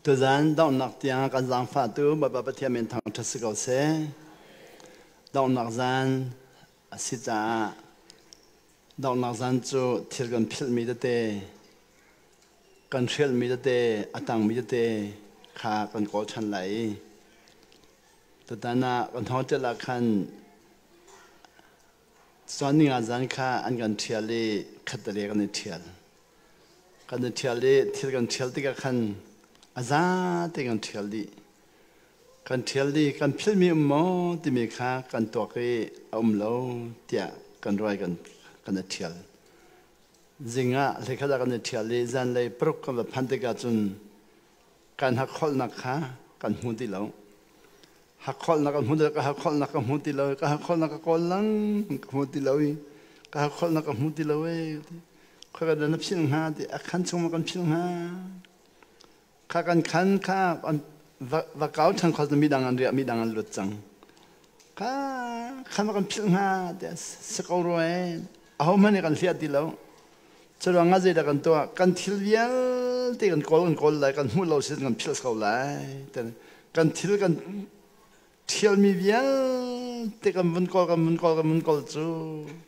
Tuzan donghnak tiang kan zaangfahtu Bawipa Pathian min thangṭhat si ko seh. Donghnak zan a si caah donghnak zan cu thil kan philhmi tete, kan hrialmi tete, a tangmi tete kha kan kawl ṭhan lai i tutan ah kan hotel ah khan Cun ninga zan kha an kan ṭhial i khattale kan i ṭhial. Kan i ṭhial i thil kan ṭhial tikah khan a zate kan ṭhial dih. Kan ṭhial dih, kan philhmi um maw timi kha kan tuak i a um lo tiah kan ruai kan i ṭhial. Zing ah hlekhat ah kan i ṭhial i zanlei paruk kan va phanh tikah cun kan hakholhnak kha kan hmu ti lo. Hakholhnak ka hmu ti lo, ka hakholhnak ka hmu ti lo, ka hakholhnak ka kawl lang ka hmu ti lo i ka hakholhnak ka hmu ti lo e. Khoi ka na philh hnga ti a khan chung ma kan philh hnga. Kha kan khan kha va kau ṭhan khol mi dang an riah mi dang an lut cang. Kha khan ma kan philh hnga ti si ko rua e. Aho hmanh nih kan hliah ti lo. Curuangah zeidah kan tuah? Kan thil vialte kan kawl kan kawl lai, kan hmuh lo sin kan philh ko lai. Kan thil kan thialmi vialte kan vun kawl kan vun kawl kan vun kawl cu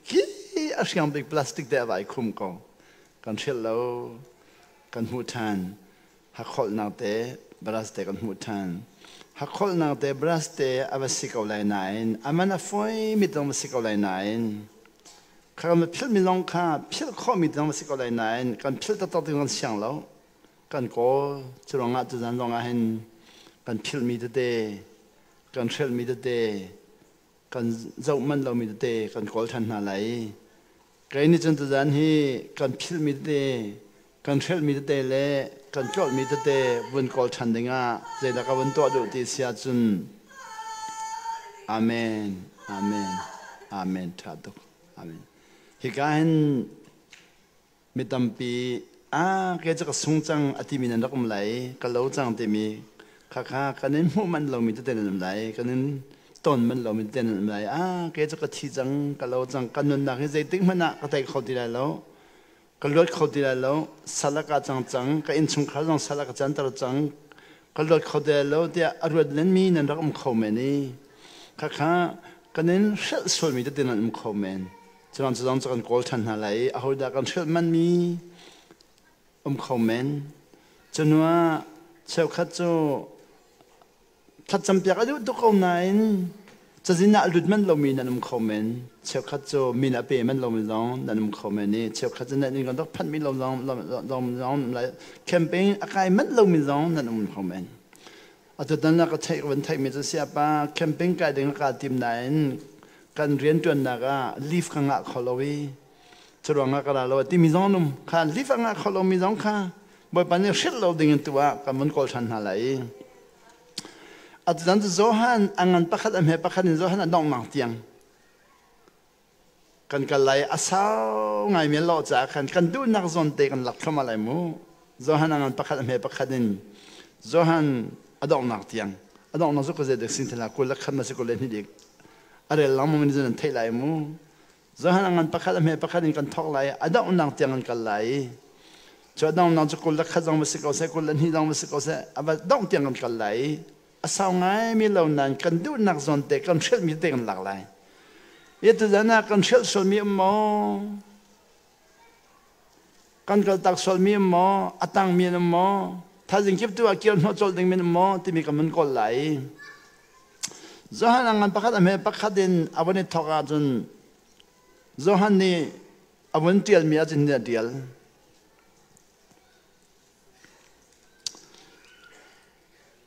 khi a hriang bik plastic te a vai khum ko. Kan hrilh lo, kan hmuh ṭhan. Hakholhnak te brush te kan hmuh ṭhan. Hakholhnak te brush te a va si ko lai nain a man a fawi mi zong va si ko lai nain kha kan philh mi zong kha philh khawhmi zong va si ko lai nain kan philh taktak ding kan siang lo. Kan kawl cu ruangah tuzan zong ah hin kan philhmi tete kan hrelhmi tete kan zoh manh lomi tete kan kawl ṭhan hna lai. Kei nih cun tuzan hi kan philhmi tete, kan hrelhmi tete le kan tlolhmi tete vun kawl ṭhan dingah zeidah ka vun tuah duh ti si ahcun Amen, Amen, Amen, ṭha tuk. Amen. Hika hin mi tampi ah kei cu ka sung cang a timi nan rak um lai ka lo cang timi khakha kan in hmuh manh lomi tete nan um lai kan in ton manh lomi tete nan um lai ah kei cu ka thi cang ka lo cang ka nunnak hi zeitik hmanh ah ka tei kho ti lai lo ka luat kho ti lai lo sal ah ka cang cang ka innchungkhar zong sal ah ka canter cang ka luat kho ti lai lo tiah a ruat lenmi nan rak um kho men i khakha kan in hrelh sualmi tete nan um kho men. Cuang cu zong cu kan kawl ṭhan hna lai i ahodah kan hrelh manmi um kho men. Cuhnuah cheukhat cu thlacampiak a duh tuk ko nain cazin ah a lut manh lomi nan um kho men. Cheukhat cu min a pe manh lomi zong nan um kho men i cheukhat cu nan inn kan rak phanhmi lo zong zong zong lai campaign a kai manh lomi zong nan um kho men. Atutan ah ka theih ka van theihmi cu siapa camping kai ding ka tim nain kan rianṭuannak ah leave ka ngah kho lo i curuangah ka ra lo timi zong an um kha leave a ngah kho lomi zong kha Bawipa nih hrilh lo ding in tu ah kan vun kawl ṭhan hna lai i atutan cu Johan a ngan pakhat a hme pakhat in Johan a donghnak tiang kan kal lai a sau ngaimi lawh caah khan kan duhnak zawn te kan lak thluahmah lai mu. Johan a ngan pakhat a hme pakhat in Johan a donghnak tiang a donghnak cu ka zei dek sin thila kul le khat ma si kul le hnih dik a rel lang mu in nan theih lai mu. Johan a ngan pakhat a hme pakhat in kan thawk lai a donghnak tiang kan kal lai. Cu a donghnak cu kul le khat zong va si ko seh kul le hnih zong va si ko seh a va dongh tiang kan kal lai. A sau ngaimi lo nain kan duhnak zawn te kan hrelhmi te kan lak lai. Tuzan ah kan hrelh sualmi um maw? Kan kaltak sualmi um maw? A tangmi an um maw? Thaizing kip tu ah kir hnawh colh ding min um maw? Timi kan vun kawl lai. Johan a ngan pakhat a hme pakhat in a vun i thawk ahcun Johan nih a vun ṭialmi ahcun a ṭial.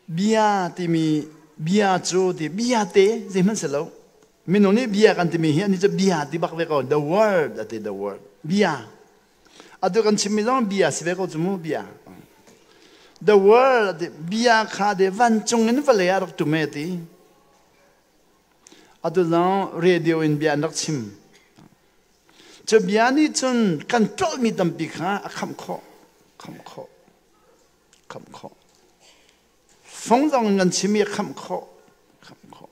Bia timi bia cu ti bia te zeihmanh si lo. Minung nih bia kan timi hi ani cu bia ti bak ve ko. The word ati the word. Bia. Atu kan chimmi zong bia si ve ko cu mu bia. The word ati bia kha de vancung in vawlei ah rak tum e ti. Atu zong radio in bia an rak chim. Cu bia nih cun kan ṭolhmi tampi kha a khamh khawh, khamh khawh, khamh khawh. Fung zong in kan chim i a khamh khawh, khamh khawh.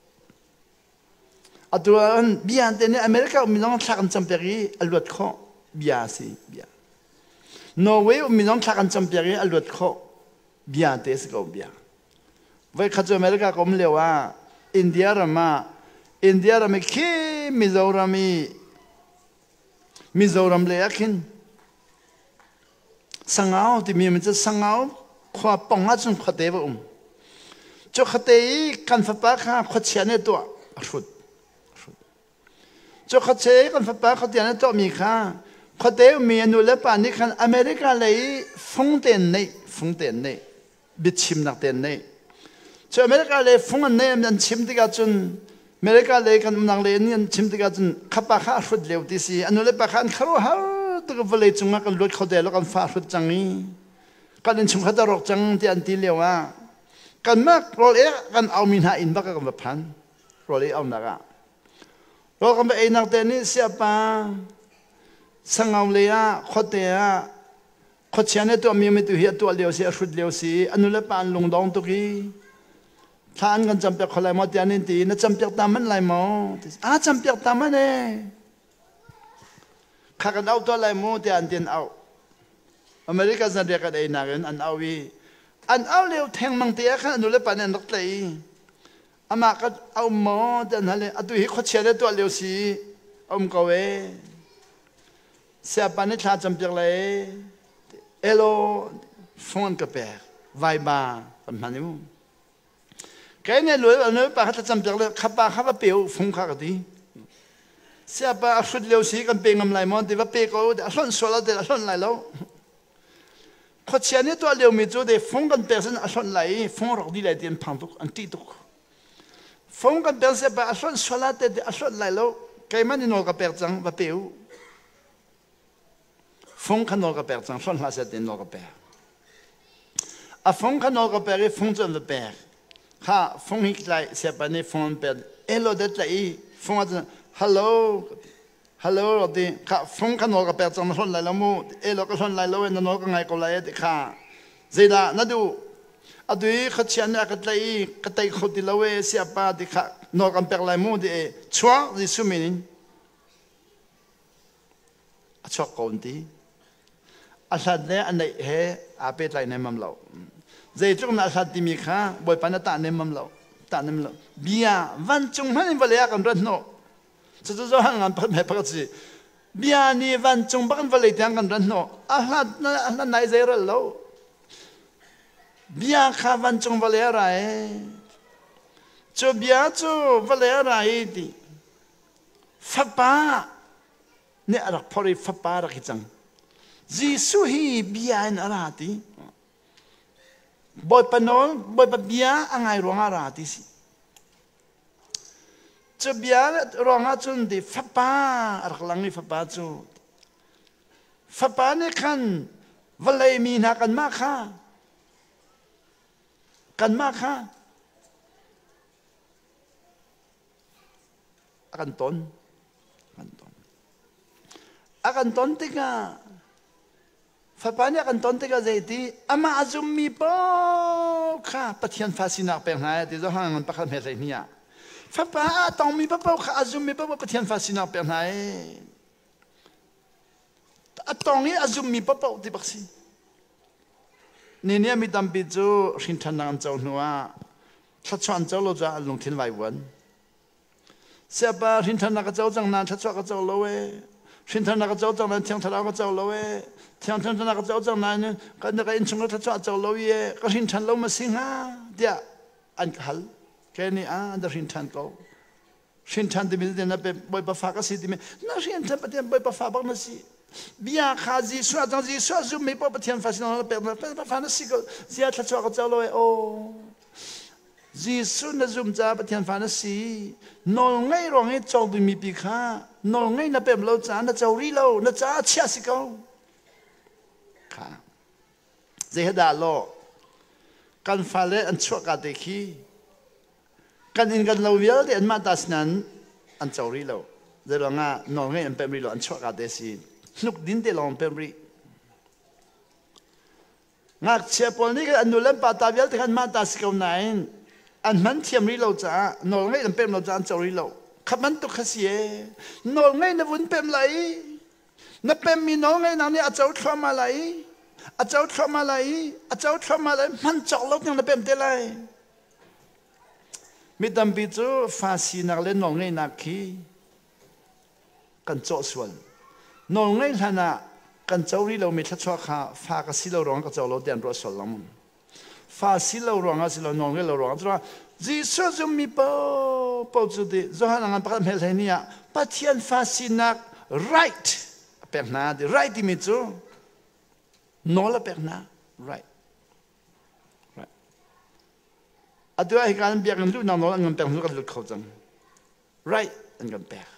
Atu ah bia te nih America ummi zong thla kan campiak i a luat khawh. Bia a si, bia. Norway ummi zong thla kan campiak i a luat khawh. Bia te si ko bia. Voi khat cu America ka um lio ah India ram ah India ram i khi Mizoram i Mizoram lei ah khin Sangau timi mi cu Sangau khua pong ah cun khuate va um. Cu khuate i kan fapa kha khuachia nih a tuah a hrut. Cu khuachia i kan fapa khuatia nih a tuahmi kha khuate ummi a nu le pa nih khan America lei i fung tein neih, fung tein neih, biachimnak tein neih. Cu America lei fung an neih an chim tikah cun America lei kan umnak lei nih an chim tikah cun khapa kha a hrut lio ti si. A nu le pa kha an khuaruahhar tuk vawlei cungah kan luat kho te lo kan fa a hrut cang i kan innchungkhar a rawk cang tiah an ti lio ah kanmah rawl ei kan aumi hna inn bak ah kan va phan rawl ei aunak ah rawl kan va einak te nih siapa sangau lei ah khuate ah khuachia nih tuahmi mi tu hi a tuah lio si a hrut lio si a nu le pa an lungdong tuk i thla an kan campiak kho lai maw tiah an ti na campiak ta manh lai maw a campiak ta manh e kha kan auh tuah lai mu tiah an tin auh America zanriah kan ei nakin an auh i an auh lio thengmang te ah khan a nu le pa nih an rak tlaih i amah ka a um maw tiah an hal i atu hi khuachia le tuah lio si a um ko e Siapa nih thla campiak le elo phone ka pek vaiba kan hman i kai ne loi anu pa kha thla campiak le khapa kha va pe u fung kha ka ti siapa a hrut lio si kan pe ngam lai maw ti va pe ko a hlonh sual te a hlonh lai lo khuachia nih tuah lio mi cu de fung kan pek sin a hlonh lai i fung rak di lai ti an phang tuk an ṭih tuk fung kan pek siapa a hlonh sual te a hlonh lai lo keimah nih nawl ka pek cang va pe u Fung kha nawl ka pek cang, hlonh hlah seh tiin nawl ka pek. A fung kha nawl ka pek i fung cu an va pek. Kha fung hi tlai siapa nih fung an pek. Elo de tlaih i fung ah cun hello hello ti kha fung kha nawl ka pek cang na hlonh lai lo mu elo ka hlonh lai lo na nawl ka ngai ko lai ti kha zeidah na duh atu i khuachia nih a ka tlaih i ka tei kho ti lo e siapa ti kha nawl kan pek lai mu ti chuak Jesuh min in A chuak ko an ti. A hlat le a neih he aa pehtlai nemmam lo. Zeitluk na a hlat timi kha Bawipa na tah nemmam lo. Tah nem lo. Bia vancung hmanh in vawlei ah kan rat hnawh. Cucu Johan ngan pakhat hme pakhat si. Bia nih vancung bak in vawlei tiang kan rat hnawh. A hlat a hlat nai zei ral lo. Bia kha vancung vawlei a ra e. Cu bia cu vawlei a ra i ti. Fapa nih a rak phorh i fapa rak i cang. Jesuh hi bia in a ra ti. Bawipa nawl, Bawipa bia a ngai ruangah a ra ti si. Cu bia ruangah cun ti fapa a rak lang i fapa cu fapa nih khan vawlei mi hna kanmah kha kanmah kha A kan ton. Kan ton. A kan ton tikah fapa nih a kan ton tikah zeiti amah a zummi paoh kha Pathian fa sinak pek hna ti Johan ngan pakhat hme 12 ah fapa a tongmi paoh kha a zummi paoh Pathian fa sinak pek hna a tong i a zummi paoh ti bak si ni nih mi tampi cu hrinṭhannak an co hnu ah thluachuah an co lo caah an lungthin vaivuan. Siapa hrinthannak ka co cang nain thluachuah ka co lo ee. Hrinthannak ka co cang nain thiang thlarau ka co lo ee. Thiang thlarau ka co cang nain kan ka innchung ka thluachuah co lo i ee. Ka hrinthan lo ma si hnga tiah an ka hal. Ke nih ah na hrinthan ko. Hrinthan timi na pe Bawipa fa ka si timi na hrinthan Pathian Bawipa fa bak na si. Bia kha Jesuh ah cang Jesuh a zummi paoh Pathian fa sin na pek na fa na si ko. Zia thluachuah ka co lo ee. Oh. Jesuh na zum caah Pathian fa na si. Nawl ngeih ruang i cawk dingmi pi kha nawl ngeih na pem lo caah na co rih lo, na caah chiah si ko. Kha. Zei dah law kan fale an chuahka te khi kan inn kan lo vialte anmah ta sinain an co rih lo. Zeiruangah nawl ngeih an pem rih lo, an chuahka te si. Hnuk din te lawng an pem rih. Ngakchia pawl nih khan an nu le an pa ta vialte khan mah ta si ko nain an hman thiam rih lo caah nawl ngeih an pem lo caah an co rih lo. Kha bantuk kha si ee. Nawl ngeih na vun pem lai i na pemmi nawl ngeihnak nih a co thluahmah lai i. A co thluahmah lai i a co thluahmah lai hman cawk lo tiang na pem te lai. Mi tampi cu fa sinak le nawlngeihnak khi kan cawh sual. Nawlngeih hlan ah kan co rih lomi thluachuah kha fa ka si lo ruang ka co lo tiah an ruah sual lengmang. Fa si lo ruangah si lo nawlngeih lo ruangah cuah Jesuh zummi paohpaoh cu ti Johan a ngan pakhat hmel hlei ni ah Pathian fa sinak right a pek hna ti right timi cu nawl a pek hna right right atu ah hika an biakinn luhnak nawl an kan pek hnu kan lut kho cang right an kan pek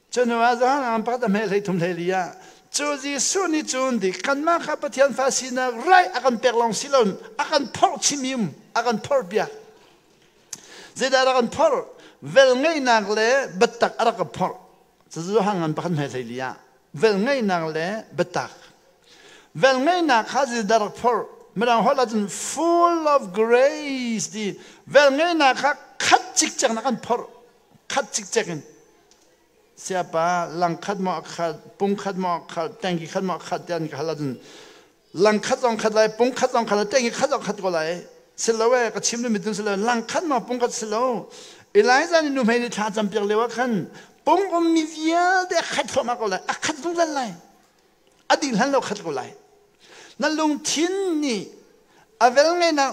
Cu ah Johan an pakhat a hme hlei thum hlei li ah cu Jesuh nih cun di kanmah kha Pathian fa sinak rai a kan pek lawng si lo a kan phorh chimim a kan phorh piak zeidah a kan phorh velngeihnak le biatak a rak ka phorh cu Johan ngan pakhat hme hlei li ah velngeihnak le biatak velngeihnak kha zeidah rak phorh mirang holh ahcun full of grace ti velngeihnak kha khat cikcek na kan phorh khat cikcek in siapa lang khat maw khat pung khat maw khat tengki khat maw khat tian ka hal ahcun lang khat zong khat lai pung khat zong khat lai tengki khat zong khat ko lai silo e ka chim mi tun silo lang khat maw pung khat silo Elijah nih nuhmei nih thla cam piak lio ah khan pung um mi vialte a khat thluahmah ko lai a khat zungzal lai a ding hlan lo khat ko lai na lungthin nih a vel ngeinak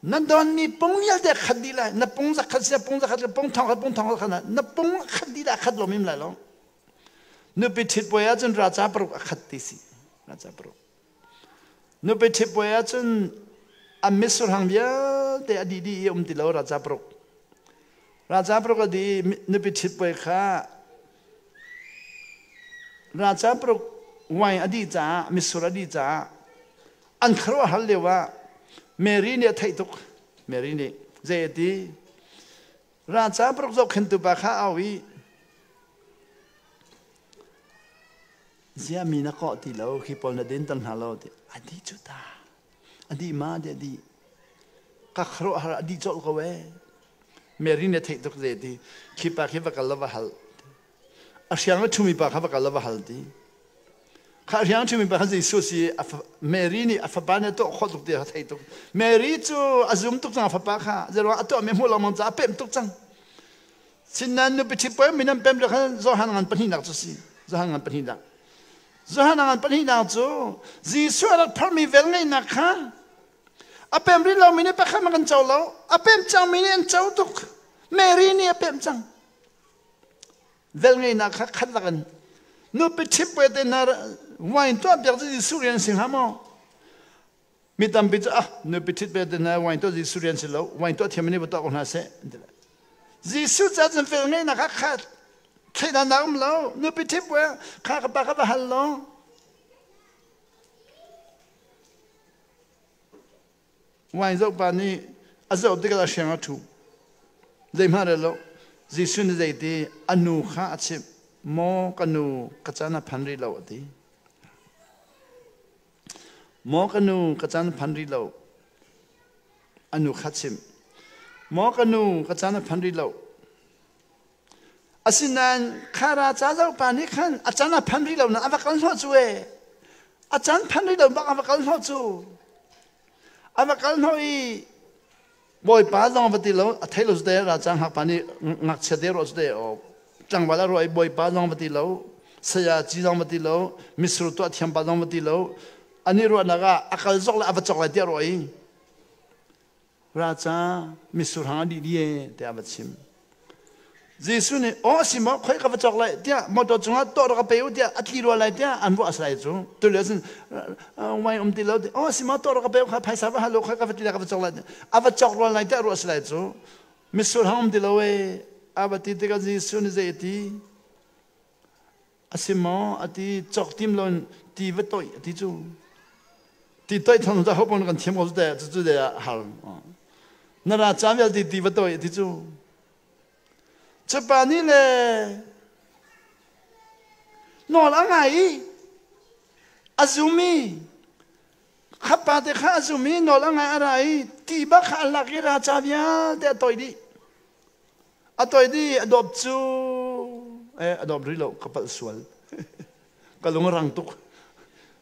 na donmi pung vialte khat dih lai na pung zakhat sia pung zakhat pung thong khat pung thong khat na pung khat dih lai khat lo mim lai lo nupi ṭhit puai ahcun raca paruk a khat ti si raca paruk nupi ṭhit puai ahcun an mitsur hang vialte a dih dih i um ti lo raca paruk raca paruk a dih nupi ṭhit puai kha Raca paruk wine a dih caah mitsur a dih caah an khuaruahhar lio ah Mary nih a theih tuk. Mary nih zei a ti? Raca paruk zohkhentu pa kha a au i zia mi na kawh ti lo khi pawl na din ter hna lo ti a dih cu ta a dih ma ti a dih ka khuaruahhar a dih colh ko ee Mary nih a theih tuk zei a ti khi pa khi va kal la va hal a hriang a ṭhumi pa kha va kal la va hal ti kha hriang a ṭhumi pa kha Jesuh si Mary nih a fapa nih a tuah khawh tuk ti a thei tuk Mary cu a zum tuk cang a fapa kha zeiruang a tuah mi hmuh lengmang caah a pemh tuk cang Sinan nupi ṭhi puai min an pem le khan Johan ngan pahnihnak cu si Johan ngan pahnihnak Johan ngan pahnihnak cu Jesuh a rak pharmi velngeihnak kha a pem rih lomi nih pakhat man kan co lo a pem cangmi nih an co tuk Mary nih a pem cang velngeihnak kha khat lak in nupi ṭhip puai te hna wine tuah piak cu Jesuh rian si hnga maw mi tampi cu ah nupi ṭhit pe te hna wine tuah Jesuh rian si lo wine tuah thiam nih va tuah ko hna seh Jesuh ca cun velngeihnak kha khat thleidannak um lo nupi ṭhip puai kha ka pa kha va hal law Wine zohpa nih a zoh tikah a hriang a ṭhu. Zeihmanh rel lo. Jesuh nih zeiti a nu kha a chimh. Maw ka nu, ka caan a phan rih lo a ti. Maw ka nu, ka caan a phan rih lo. A nu kha chimh. Maw ka nu, ka caan a phan rih lo. Asinain kha ra ca zohpa nih khan a can a phan rih lo na a va kal hnawh cu ee. A can phan rih lo bak a va kal hnawh cu. A va kal hnawh i bawipa zong va ti lo a thei lo cu te ra cang hngakpa nih ngakchia te ruah cu te o tlangval a ruah i bawipa zong va ti lo saya ci zong va ti lo misur tuah thiam pa zong va ti lo ani ruahnak ah a kal zok le a va cok lai tiah ruah i Ra ca mitsur hang a dih dih e tiah a va chim. Jesuh nih aw a si maw khoi ka va cawk lai tiah motor cungah tawh rak ka pe u tiah a tli rua lai tiah an ruah a si lai cu tu lio cun wine um ti lo ti aw a si maw tawh rak ka pe u kha phaisa va hal u khoi ka va ti lai ka va cawk lai a va cawk rua lai tiah ruah a si lai cu mitsur hang um ti lo e a va ti tikah Jesuh nih zei a ti A si maw? A ti cawk tim lo in ti va toih a ti cu. Ti toih thong cu hopon kan thiam ko cu te cu cu de ah har. Na ra ca vialte ti va toih a ti cu. Cupa nih le nawl a ngai i a zum i khapa te kha a zum i nawl a ngai a ra i ti bak kha a lak i ra ca vialte a toih dih. A toi di a dawp cu eh a dawp rih lo ka palh sual. ka lung a rang tuk.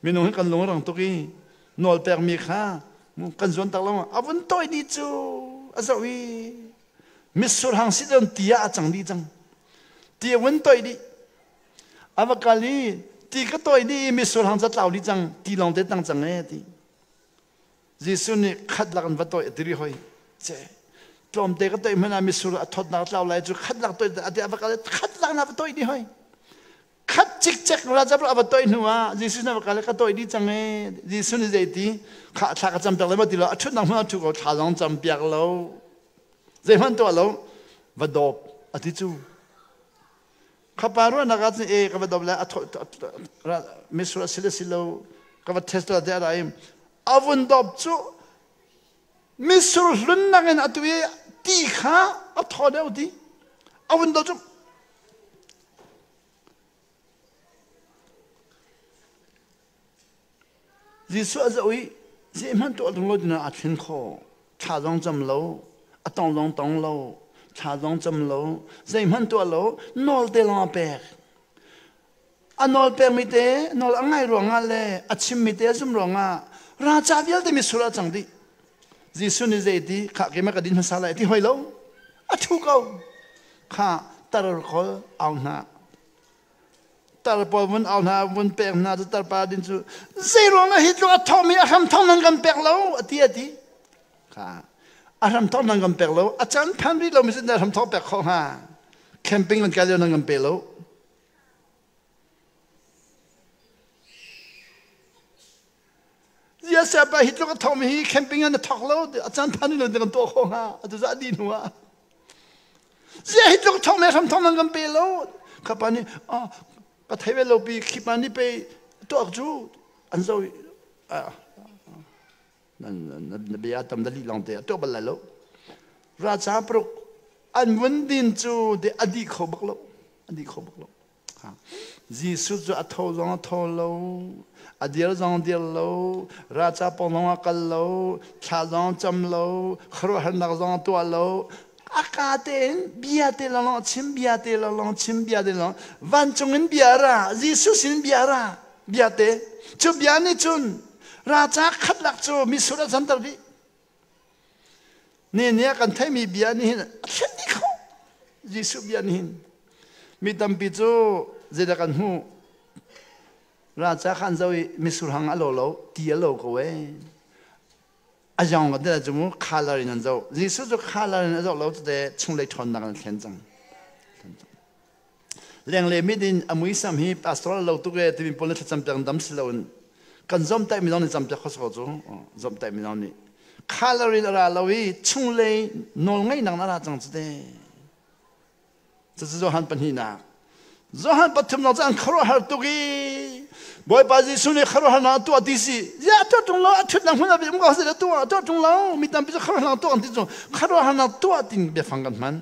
Minung hi kan lung rang tuk i nawl pekmi kha kan zuan tak lo. A vun tawi dih cu a zoh i mitsur hang si don ti ah a cang dih cang. Ti a vun toih dih. A va kal i ti ka toih dih i mitsur hang ca tlau dih cang, ti lawng te tang cang e ti. Jesuh nih khat lak in va toih a ti rih hoi. Ce tlawmte ka toih hmanh ah mitsur a thawtnak tlau lai cu khat lak toih a ti a va kal i khat lak na va toih dih hoi. Khat cikcek rajab a va toih hnu ah Jesuh na va kal i ka toih dih cang e. Jesuh nih zei ti kha thla ka cam piak lai ma ti lo a ṭhutnak hmun ah ṭhu ko thla zong cam piak lo. Zeihmanh tuah lo va dawp a ti cu. Khapa ruahnak ah cun e ka va dawp le a mitsur a si le si lo ka va test la te a ra i a vun dawp cu mitsur hlun nak in atu i ti kha a thaw deuh ti a vun dawp cu Jesuh a zoh i zeihmanh tuah tung lo ding ah aa thlen khawh. Thla zong cam lo, a tong zong tong lo, thla zong cam lo, zeihmanh tuah lo, nawl te lawng a pek. A nawl pekmi te, nawl a ngai ruangah le a chimmi te a zum ruangah raca vialte mitsur ah cang dih. Jesuh nih zei ti khah keimah ka din hmasa lai ti hoi lo. A thu ko. Kha tar khol au hna. Tar pawl vun au hna vun pek hna cu tarpa din cu zei ruangah hi tluk a thawmi a hram thawng nan kan pek lo a ti a ti. Kha a hram thawng nan kan pek lo a caan phan rih lo mi sin hram thawng pek khawh hnga. Camping kan kai lio nan kan pe lo. Ziah pa hi tluk a thawngmi hi camping ah na thawk lo a caan phan rih lo ti kan tuah khawh hnga atu cu a dih hnu ah. Ziah hi tluk thawng le hram thawng nan kan pe lo. Kha pa nih ka thei ve lo pi khi pa nih pe tuak cu an zo na bia tam da li long te a tuak bal lai lo. Racha paruk an vun din cu de a di kho bak lo. A di kho bak lo. Jesuh cu a tho zong a tho lo, a dir zong a dir lo, raca pawng zong a kal lo, thla zong a cam lo, khuaruahharnak zong a tuah lo. A ka tein bia te lawng a chim, bia te lawng chim, bia te lawng. Vancung in bia ra, Jesuh sin bia ra, bia te. Cu bia nih cun raca khat lak cu mitsur a canter dih. Ni nih a kan theimi bia nih hin a thlen dih kho. Jesuh bia nih hin mi tampi cu zeidah kan hmuh? Raca kha an zoh i mitsur hang a lo lo, ti a lo ko ee. A yong ka ti cu mu khalar in an zoh. Jesuh cu khalar in a zoh lo tete chunglei ṭhawnnak in a thlen cang. Lenglei mit in a muisam hi pastoral lo tuk e timi pawl nih thlacam piak dam si loin kan zomtaih mi zong nih cam piak kho ko cu zomtaih mi zong nih khalar in a ra lo i chunglei nawl ngeihnak na ra cang cu te. Cucu Johan pahnihnak. Johan pathumnak cu an khuaruahhar tuk i Bawipa Jesuh nih khuaruahharnak tuah ti si. Ziah tuah ṭung lo a ṭhutnak hmun ah um ko si tuah tuah ṭung lo mi tampi cu khuaruahharnak tuah an ti cu khuaruahharnak tuah tin biafang kan hman.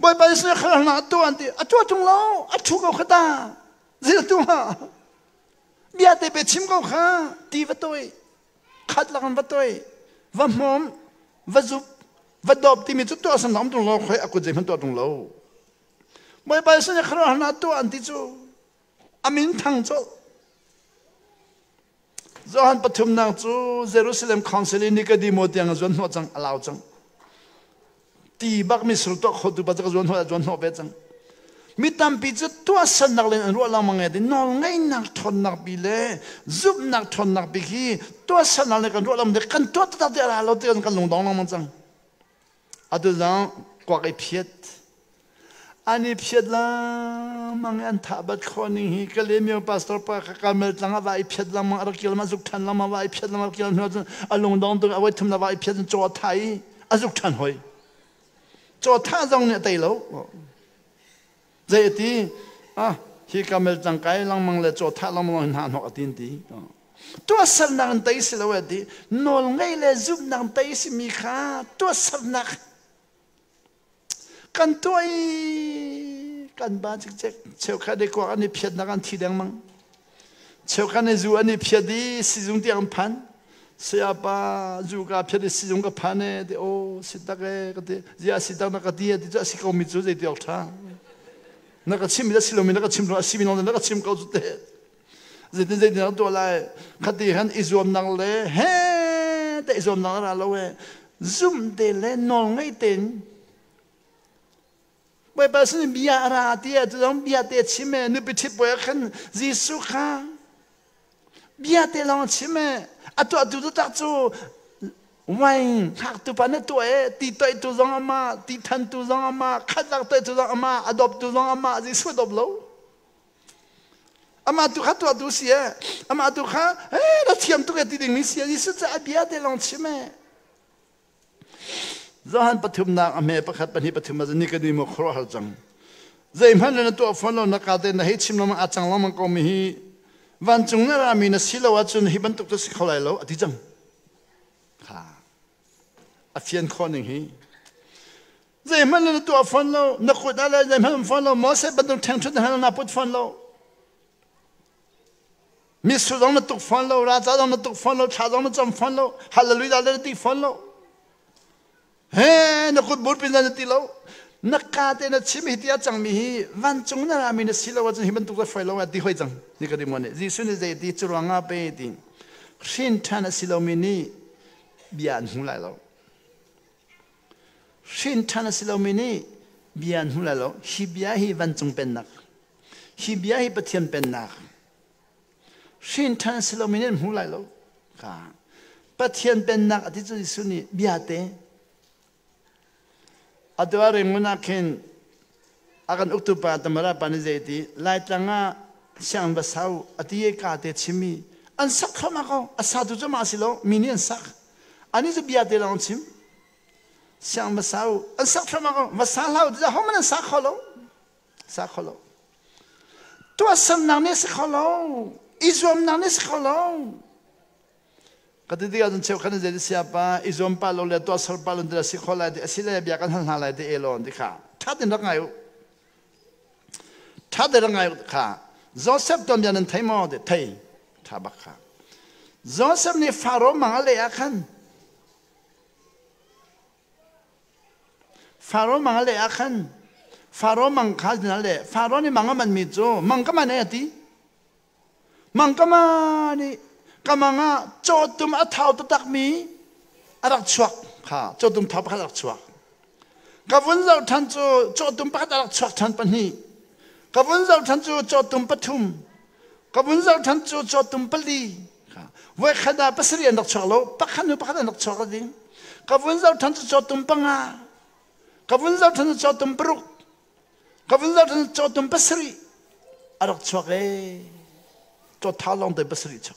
Bawipa Jesuh nih khuaruahharnak tuah an ti a tuah ṭung lo a ṭhu ko kha ta. Zei tuah bia te pe chim ko kha ti va toi khat lak in va toi va hmawm va zup va dawp timi cu tuah san lam tung lo khoi a kut zeihmanh tuah tung lo Bawipa sin khuaruahharnak tuah an ti cu a min thang colh Johan pathumnak cu Jerusalem Council i Nicodemo tiang a zuan hnawh cang a lau cang ti bak misur tuah khotu pa cu ka zuan hnawh zuan hnawh ve cang mi tampi cu tuahsernak len an ruah lengmang e ti nawlngeihnak ṭhawnnak bi le zumhnak ṭhawnnak bi khi tuahsernak le kan ruah lengmang kan tuah taktak ti a ra lo ti kan lungdong lengmang cang atu zong kuak i phiat an i phiat lengmang i an thah bat khawh ning hi Kalaymyo pastor pa kha Carmel tlang ah va i phiat lengmang a rak kil ma zuk ṭhan lengmang va i phiat lengmang kil hnu cun a lungdong tuk a voi thum na va i phiat cun caw a thah i a zuk ṭhan hoi caw thah zong nih a tei lo zei a ti ah hi Carmel tlang kai lengmang le caw thah lengmang hin hna hnok a tin ti tuahsernak in tei si lo a ti nawl ngei le zumhnak in tei si mi kha tuahsernak Kan tuah i kan ba cikcek. Cheukhat i kuak an i phiatnak an thi dengmang. Cheukhat i zu an i phiat i sizung tiang an phan. Sayapa zu ka phiat i sizung ka phan e ti o si tak e ka ti zia si tak na ka ti ti cu a si ko mi cu zei ti awk tha na ka chim mi si lo mi na ka chim lo a si mi na ka chim ko cu te. Zeitin zeitin dah tuah lai? Khati han i zuamnak le he te i zuamnak ra lo e. Zum te le nawl ngei tein Bawipa sin bia a ra ti ah cu bia te chim e nupi ṭhit bawi ah khan Jesuh kha bia te lawng chim e a tuahtu taktak cu wine hngaktu pa na tuah e ti toihtu zong amah ti thantu zong amah khatlak toihtu zong amah a dawptu zong amah Jesuh dawp lo amah tu kha tuahtu si e amah tu kha eh na thiam tuk e ti dingmi si e Jesuh cu a bia te lawng chim e Johan pathumnak a hme pakhat pahnih pathum ah ni ka ni maw khuaruahhar cang. Zeihmanh na tuah fawn lo na ka te na hei chim lengmang a cang lengmang ko mi hi vancung na rami na si lo ahcun hi bantuk cu si kho lai lo a ti cang. Kha a fian khawh ning hi zeihmanh na tuah fawn lo na kut ah le zeihmanh fawn lo Moses bantuk ṭhengṭhut na na put fawn lo Mitsur zong na tuk fawn lo, raca zong na tuk fawn lo, thla zong na cam fawn lo, hallelujah na ti fawn lo. He na kut bur pin na ti lo. Na ka te na chim hi ti a cangmi hi vancung na rami na si lo ahcun hi bantuk ka hruai lo ti hoi cang. Nikodemo nih Jesuh nih zei ti cu ruangah pe ti hrin ṭhan a si lomi nih bia an hmu lai lo. Hrin ṭhan a si lomi nih bia an hmu lai lo. Hi bia hi vancung pennak. Hi bia hi Pathian pennak. Hrin ṭhan si lomi nih an hmu lai lo. Ka Pathian pennak a ti cu Jesuh nih bia te. Atu ah Rangoon ah khin a kan uktu pa Tamara pa nih zei ti Laitlang ah sianginn va sau a ti i ka te chimmi an sak thluahmah ko. A satu cu mah si lo mi nih an sak. Ani cu bia te lawng chim. Sianginn va sau an sak thluahmah ko. Va sa hlah u ti hohmanh an sa kho lo. Sa kho lo. Tuahsernak nih a si kho lo. I zuamnak nih a si kho lo. Ka ti tikah cun cheukhat nih zei sia pa i zuam pa lo le tuahser pa lo ti si kho lai ti asile bia kan hal hna lai ti elon ti kha ṭha tein rak ngai u. Ṭha tein rak ngai u kha. Joseph tuanbia nan thei maw? Ti thei. Ṭha bak kha. Joseph nih Faro mang a leh ah khan Faro mang a leh ah khan Faro mang kha na leh Faro nih mang a manmi cu mang ka man e a ti. Mang ka man i ka mang ah cawtum a thau taktakmi a rak chuak kha cawtum thau pakhat a rak chuak. Ka vun zoh ṭhan cu cawtum pakhat a rak chuak ṭhan pahnih. Ka vun zoh ṭhan cu cawtum pathum. Ka vun zoh ṭhan cu cawtum pali. Voikhat ah pasarih an rak chuak lo, pakhat hnu pakhat an rak chuak a ding. Ka vun zoh ṭhan cu cawtum panga. Ka vun zoh ṭhan cu cawtum paruk. Ka vun zoh ṭhan cu cawtum pasarih a rak chuak ee. Cawthau lawng te pasarih chuak.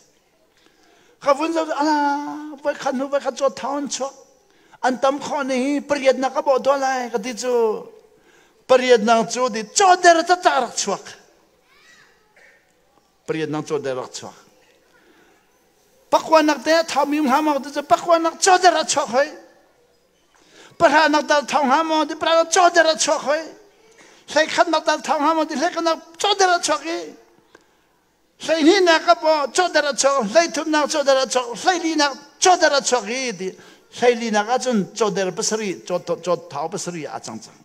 Ka vun zoh ala voikhat hnu voikhat cawthau an chuak. An tam khawh ni hi pariatnak ka bawh tuah lai ka ti cu. Pariatnak cu di cawder taktak a rak chuak. Pariatnak cawder rak chuak. Pakuanak te thau mi hnga maw ti cu pakuanak cawder a chuak hoi. Pahranak dal thau hnga maw ti pahranak cawder a chuak hoi. Hleikhatnak dal thau hnga maw ti hleikhatnak cawder a chuak i hleihnihnak ka paw cawder a chuak hleithumnak cawder a chuak hleilinak cawder a chuak i ti hleilinak ahcun cawder pasarih cawt thau pasarih a cang cang.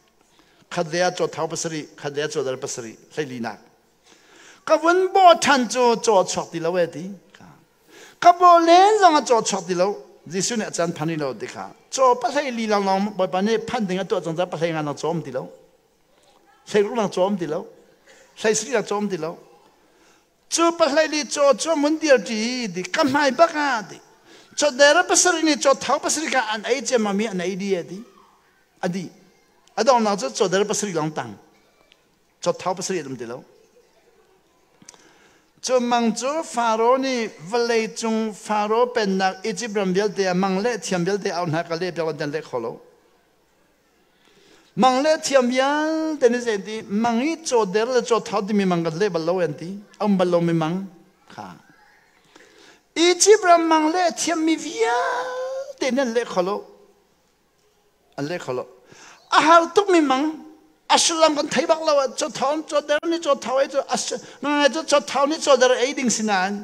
Khat le ah caw thau pasarih, khat le ah caw dar pasarih, hleilinak. Ka vun bawh ṭhan cu caw chuak ti lo e ti. Ka bawh len zong ah caw chuak ti lo. Jesuh nih a caan phan rih lo ti kha. Caw pahlei li lawnglawng Bawipa nih phan ding a tuah cang caah pahlei nga nang cawm ti lo. Hlei ruk nang cawm ti lo. Hlei sarih nang cawm ti lo. Cu pahlei li caw cu mun dir ṭi ti ka hmai bak ah ti. Caw dera pasarih nih caw thau pasarih kha an ei ciammam i an ei di e ti. A dih. A donghnak cu cawder pasarih lawng tang. Cawthau pasarih um ti lo. Cu mang cu Faro nih vawlei cung Faro pennak Egypt ram vialte ah mang le thiam vialte au hna ka le piak an leh kho lo. Mang le thiam vialte nih zei ti mang i cawder le cawthau timi mang kan leh bal lo an ti. A um bal lomi mang kha. Egypt ram mang le thiammi vialte nih an leh kho lo. An leh kho lo. A har tukmi mang a sullam kan thei bak lo ah chawthau chawder nih chawthau ei cu ngai cu chawthau nih chawder ei ding si nain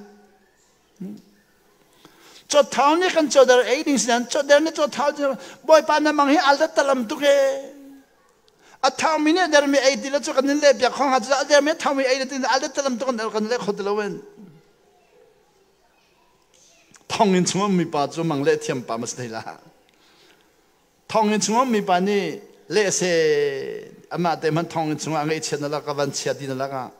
chawthau nih kan chawder ei ding si nain chawder nih chawthau bawipa na mang hi al talam tuk e a thau mi nih der mi ei ti lo cu kan in leh piak khong ha cu a der mi thau mi ei ti al talam tuk kan kan leh kho ti lo in. Thonginn chung ummi pa cu mang leh thiam pa ma si thei la. Thonginn chung ummi pa nih leh se amah te hmanh thonginn chungah ngaihchiat na lak a van chia ti na lak ah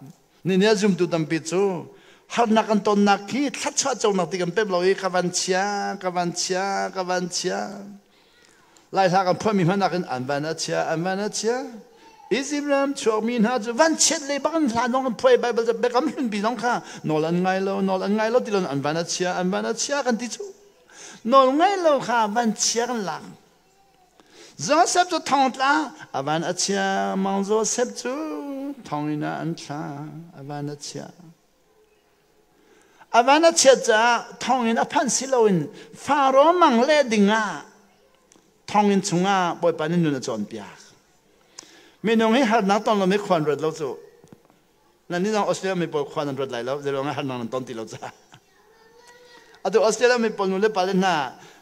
ni nih zumtu tampi cu harnak kan tonnak khi thluachuah conak ti kan pep lo i ka van chia ka van chia ka van chia Lai hla kan phuahmi hmanh nakin an van a chia an van a chia Egypt ram chuakmi hna cu van chiat le bak in hla nong an phuai Bible cu biakam hlunpi zong kha nawl an ngai lo nawl an ngai lo ti lo an van a chia an van a chia kan ti cu nawl ngai lo kha van chia kan lak Joseph cu thong tla a van a chia Mang Joseph cu thonginn ah an thla a van a chia A van a chiat caah thonginn a phanh si loin Faro mang le dingah thonginn chungah Bawipa nih nun a cawnpiak. Minung hi harnak ton lomi khua an ruat lo cu. Nan nih zong Australia mi pawl khua nan ruat lai lo, zeiruangah harnak nan ton ti lo caah. Atu Australia mi pawl nu le pa le hna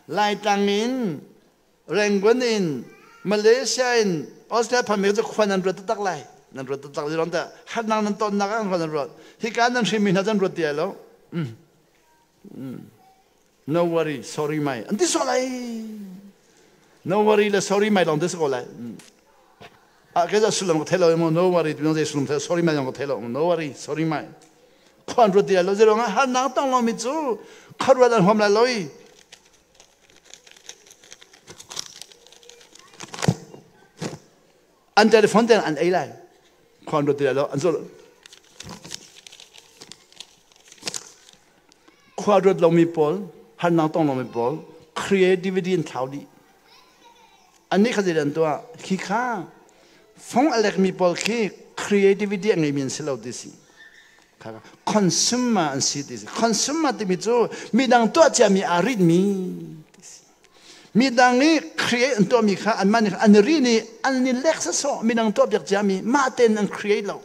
Laitlang in Rangoon in Malaysia in Australia phanmi cu khua nan ruat taktak lai. Nan ruat taktak zirom ta harnak nan tonnak ah khua nan ruat. Hika nan hrimmi hna nan ruat ti lai lo. No worry, sorry mai. An ti so lai. No worry le sorry mai long ti ko lai. Ah ke za sulam ko thelo mo no worry ti no sulam thelo sorry mai long ko thelo no worry sorry mai. Khua an ruat ti lai lo zirom harnak tong lo mi cu khua ruat an huam lai lo i An telephone ten an ei lai. Khuan ruat ti lai lo. An zul. Khua ruat lomi pawl, harnak tong lomi pawl, creativity in thlau dih. Annih kha zei an tuah? Khi kha fong a lekmi pawl khi creativity a ngeimi an si lo ti si. Consumer an si ti si. Consumer timi cu midang tuah ciami aa ritmi ti si. Midang i create an tuahmi kha anmah nih an i rin i an i lek sawsawh midang tuah piak ciami mah tein an create lo.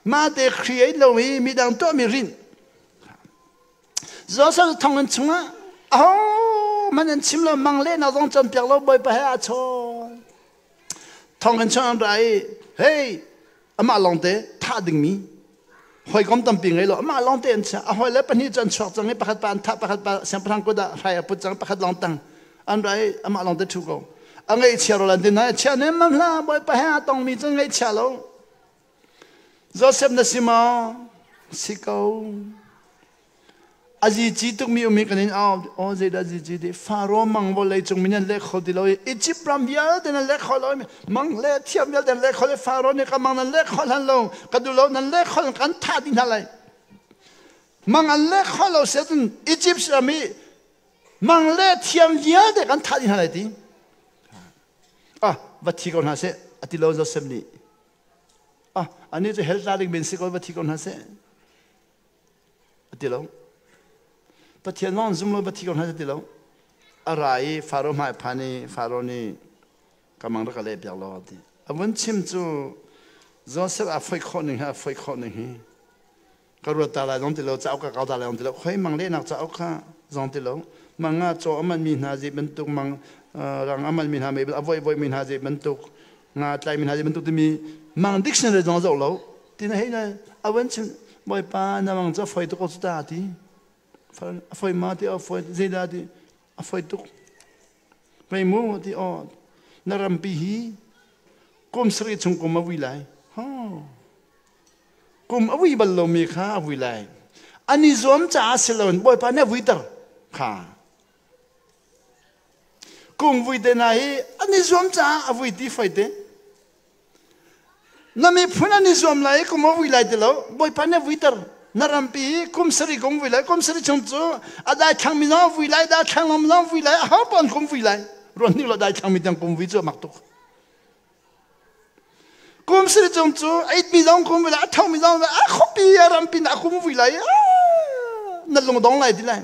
Mah te create lo i midang tuahmi rin. Joseph thonginn chungah ahohmanh an chim lo mang lehnak zong cawnpiak lo Bawipa he aa chawn. Thonginn chung an ra i hey amah lawngte thah dingmi hawikom tampi ngei lo amah lawngte an chia a hawile pahnih cu an chuak cang i pakhat pa an thah pakhat pa siangpahrang kut ah hrai a put cang pakhat lawng tang an ra i amah lawngte ṭhu ko a ngaihchia ro lan ti na chia nem mam hlah bawipa he a tongmi cu ngaihchia lo Joseph na si maw si ko A zici tukmi um i kan in au. Aw zeidah zici ti? Faro mang vawlei cung mi nan leh kho ti lo i Egypt ram vialte nan leh kho lo i mang le thiam vialte nan leh kho lo i Faro nih ka mang nan leh kho hlan lo ka duh lo nan leh kho kan thah dih hna lai. Mang an leh kho lo si ahcun Egypt ram i mang le thiam vialte kan thah dih hna lai ti. Ah, va thi ko hna seh a ti lo Joseph nih. Ah, anih cu hell tla ding men si ko va thi ko hna seh. A ti lo. Pathian zong zum lo va thi ko hna ti lo. A ra i Faro hmai phan i Faro nih ka mang rak ka leh piak law ti. A vun chim cu Joseph a foih khawh ning hi a foih khawh ning hi ka ruat ta lai zong ti lo cauk ka kau ta lai zong ti lo khoi mang lehnak cauk kha zong ti lo mang nga caw a man mi hna zei bantuk mang rang a man mi hna mei a voi voi mi hna zei bantuk nga tlai mi hna zei bantuk timi mang dictionary zong zoh lo Tina hei na a van chim Bawipa na mang cu a foi tuk ko cu ta ti. A foi ma ti a foi zeidah ti a foi tuk. Mei mu ti aw na rampi hi kum sarih chung kum a vui lai. Kum a vui bal lomi kha a vui lai. An i zuam caah si loin Bawipa nih a vuiter kha. Kum vui te hna hi an i zuam caah a vui ti foi te. Na miphun an i zuam lai i kum a vui lai ti lo. Bawipa nih a vuiter. Na rampi hi kum sarih kum vui lai. Kum sarih chung cu a daithlang mi zong a vui lai, daithlang lo mi zong a vui lai, aho paoh an kum vui lai. Ruah hnik lo daithlang mi tiang kum vui cu a mak tuk. Kum sarih chung cu a it mi zong kum vui lai, a tho mi zong a khuapi a rampi na kum vui lai. Na lungdong lai ti lai.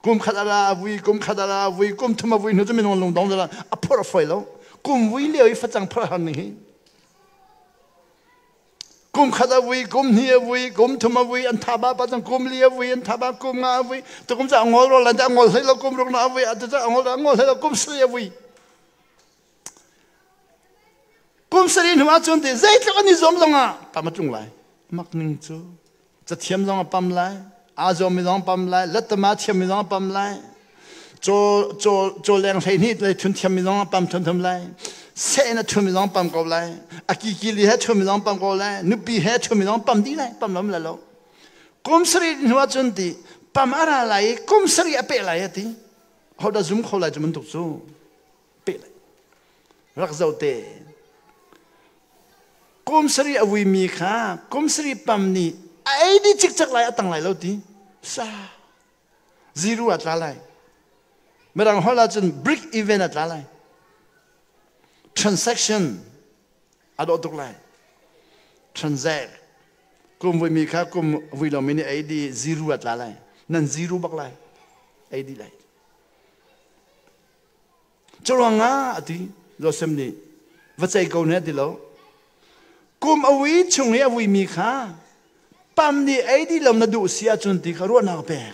Kum khat a ra a vui, kum khat a ra a vui, kum thum a vui hnu cu minung lungdong zala a phorh a foi lo. Kum vui lio i facang phorh har ning hi. Kum khat a vui, kum hnih a vui, kum thum a vui, an tha ba pa cang kum li a vui, an tha ba kum nga a vui. Tu kum ca a ngol ro lan a ngol hlei lo kum ruk na a vui, atu ca a ngol a ngol hlei lo kum sui a vui. Kum sarih hnu ahcun ti zeitluk an i zuam zong ah pam a tlung lai. Mak ning cu cathiam zong a pam lai. Aa zuammi zong pam lai, lettama thiammi zong pam lai. Caw leng 12 le thun thiammi zong pam thumthum lai. Seh in a thumi zong pam ko lai. A kikili he thumi zong pam ko lai. Nupi he thumi zong pam dih lai. Pam lo lai lo. Kum sarih hnu ahcun ti pam a ra lai i kum sarih a peh lai a ti. Hodah zum kho lai cu bantuk cu peh lai. Rak zoh te. Kum sarih a vuimi kha kum sarih pam nih a ei dih cikcek lai a tang lai lo ti. Sa. Zero a tla lai. Mirang holh ahcun break even a tla lai. Transaction a dawh tuk lai. Transact. Kum vuimi kha kum vui lomi nih ei dih zero a tla lai. Nan zero bak lai. Ei dih lai. Curuangah a ti Joseph nih va cei ko ne ti lo. Kum a vui chung i a vuimi kha pam nih ei dih lo na duh si ahcun ti kha ruahnak pek.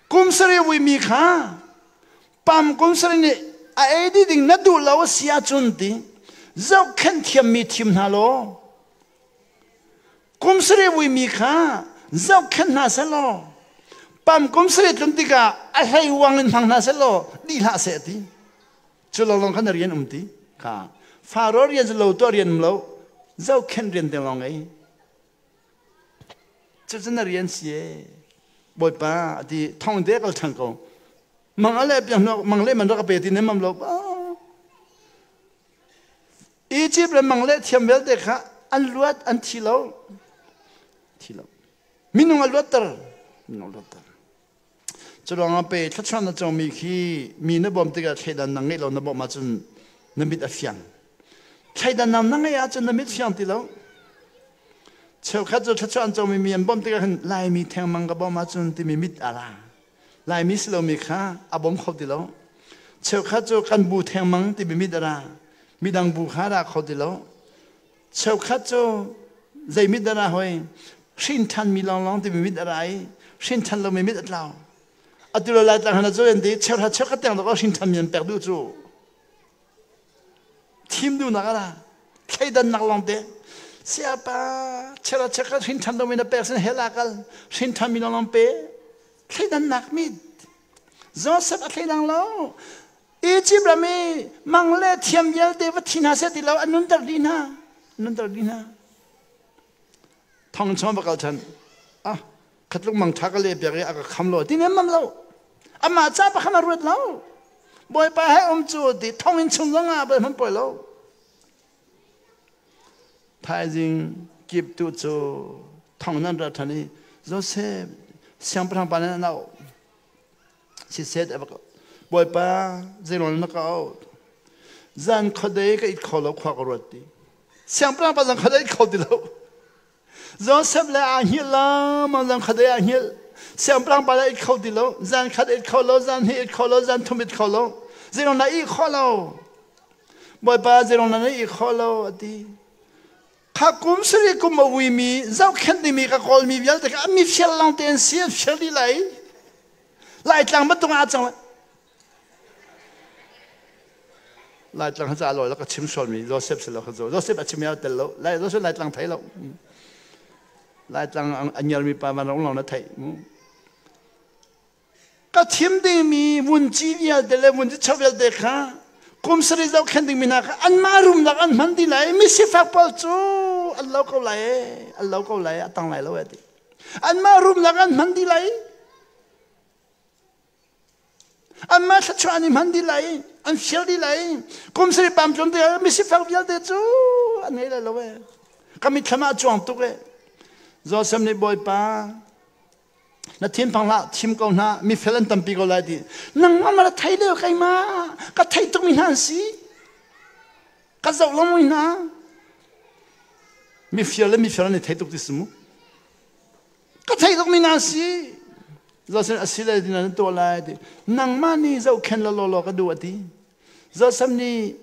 Kum sarih a vuimi kha pam kum sarih nih a ei dih ding na duh lo a si ahcun ti zohkhenh thiammi thim hna law Kum sarih vuimi kha zohkhenh hna seh law pam kum sarih tlun tikah a hlei uang in hmang hna seh law dih hlah seh ti. Cu lawnglawng khan na rian um ti. Kha Faro rian cu lo tuah rian um lo zohkhenh rian te lawng ngei. Cucu na rian si e. Bawipa a ti thong te kal ṭhan ko. Mang a le piang mang le man rak ka pe ti ne mam lo. Egypt le mang le thiam vialte kha an luat an thi lo. Thi lo. Minung a luatter. Minung a luatter. Cu ruangah pe thluachuah na cawngmi khi mi na bawm tikah thleidan na ngeih lo na bawmh ahcun na mit a fiang. Thleidan na ngeih ahcun na mit fiang ti lo. Cheukhat cu thluachuah an cawngmi mi an bawmh tikah khan Laimi thengmang ka bawmh ahcun timi mit a ra. Laimi si lomi kha a bawm kho ti lo. Cheukhat cu kan bu thengmang timi mit a ra. Midang bu kha ra kho ti lo. Cheukhat cu zei mit a ra hoi? Hrin ṭhanmi lawnglawng timi mit a ra i hrin ṭhan lomi mit a tlau. Atu lo Laitlang hna cu an ti cheuhra cheukhat tiang dawk hrin ṭhanmi an pek duh cu. Thim duhnak a ra. Thleidannak lawngte. Siapa cheuhra cheukhat hrin ṭhan lomi na pek sin hell ah kal. Hrin ṭhanmi lawnglawng pe. Thleidannak mit. Joseph a thleidang lo. Egypt ram i mang le thiam vialte va thi hna seh ti lo an nunter dih hna. Nunter dih hna. Thong chung va kal ṭhan. Ah, khatluk mang ṭha ka le piak i a ka kham lo. Ti nem mam lo. Amah ca pakhat a ruat lo. Bawipa he um cu ti thong in chung zong ah bal hman poi lo. Thaizing kip tu cu thong nan ra ṭhan i Joseph siangpahrang pa nih an auh. Siseh Bawipa zeiruang na ka auh? Zan khuadei ka it kho lo khua ka ruat ti. Siangpahrang pa zan khuadei it kho ti lo. Joseph le aa hngilh lengmang zan khuadei aa hngilh. Siangpahrang pa le it kho ti lo. Zan khat it kho lo, zan hnih it kho lo, zan thum it kho lo. Zeiruang na ih khawh lo? Bawipa zeiruang na ih khawh lo a ti. Kha kum sarih kum a uimi zohkhenh dingmi ka kawlmi vialte kha mi fial lawng te an si an fial dih lai. Laitlang bantuk ah a cang lai. Laitlang ha ca lo ka chim sualmi Joseph si lo kha Joseph a chim ya tel lo. Lai Joseph Laitlang thei lo. Laitlang a ngiarmi pa van rong long na thei. Ka thim dingmi vunci vialte le vunci cheu vialte kha kum sarih zohkhenh dingmi hna kha anmah rumnak an hman dih lai. Mi sifak pawl cu an lo ko lai an lo ko lai a tang lai lo ti. Anmah rumnak an hman dih lai. Anmah thluachuah an i hman dih lai. An fial dih lai. Kum sarih pam tlun tikah mi sifak vialte cu an ngei lai lo e. Ka mitthlam ah a cuang tuk e. Joseph nih Bawipa na thinphang hlah thim ko hna mifel an tampi ko lai ti nangmah ma na thei leo keimah ka thei tukmi hna an si ka zoh lengmang hna mifir le mifir an i thei tuk ti si mu ka thei tukmi hna an si Joseph asile ti na tuah lai ti nangmah nih zohkhen law law ka duh a ti Joseph nih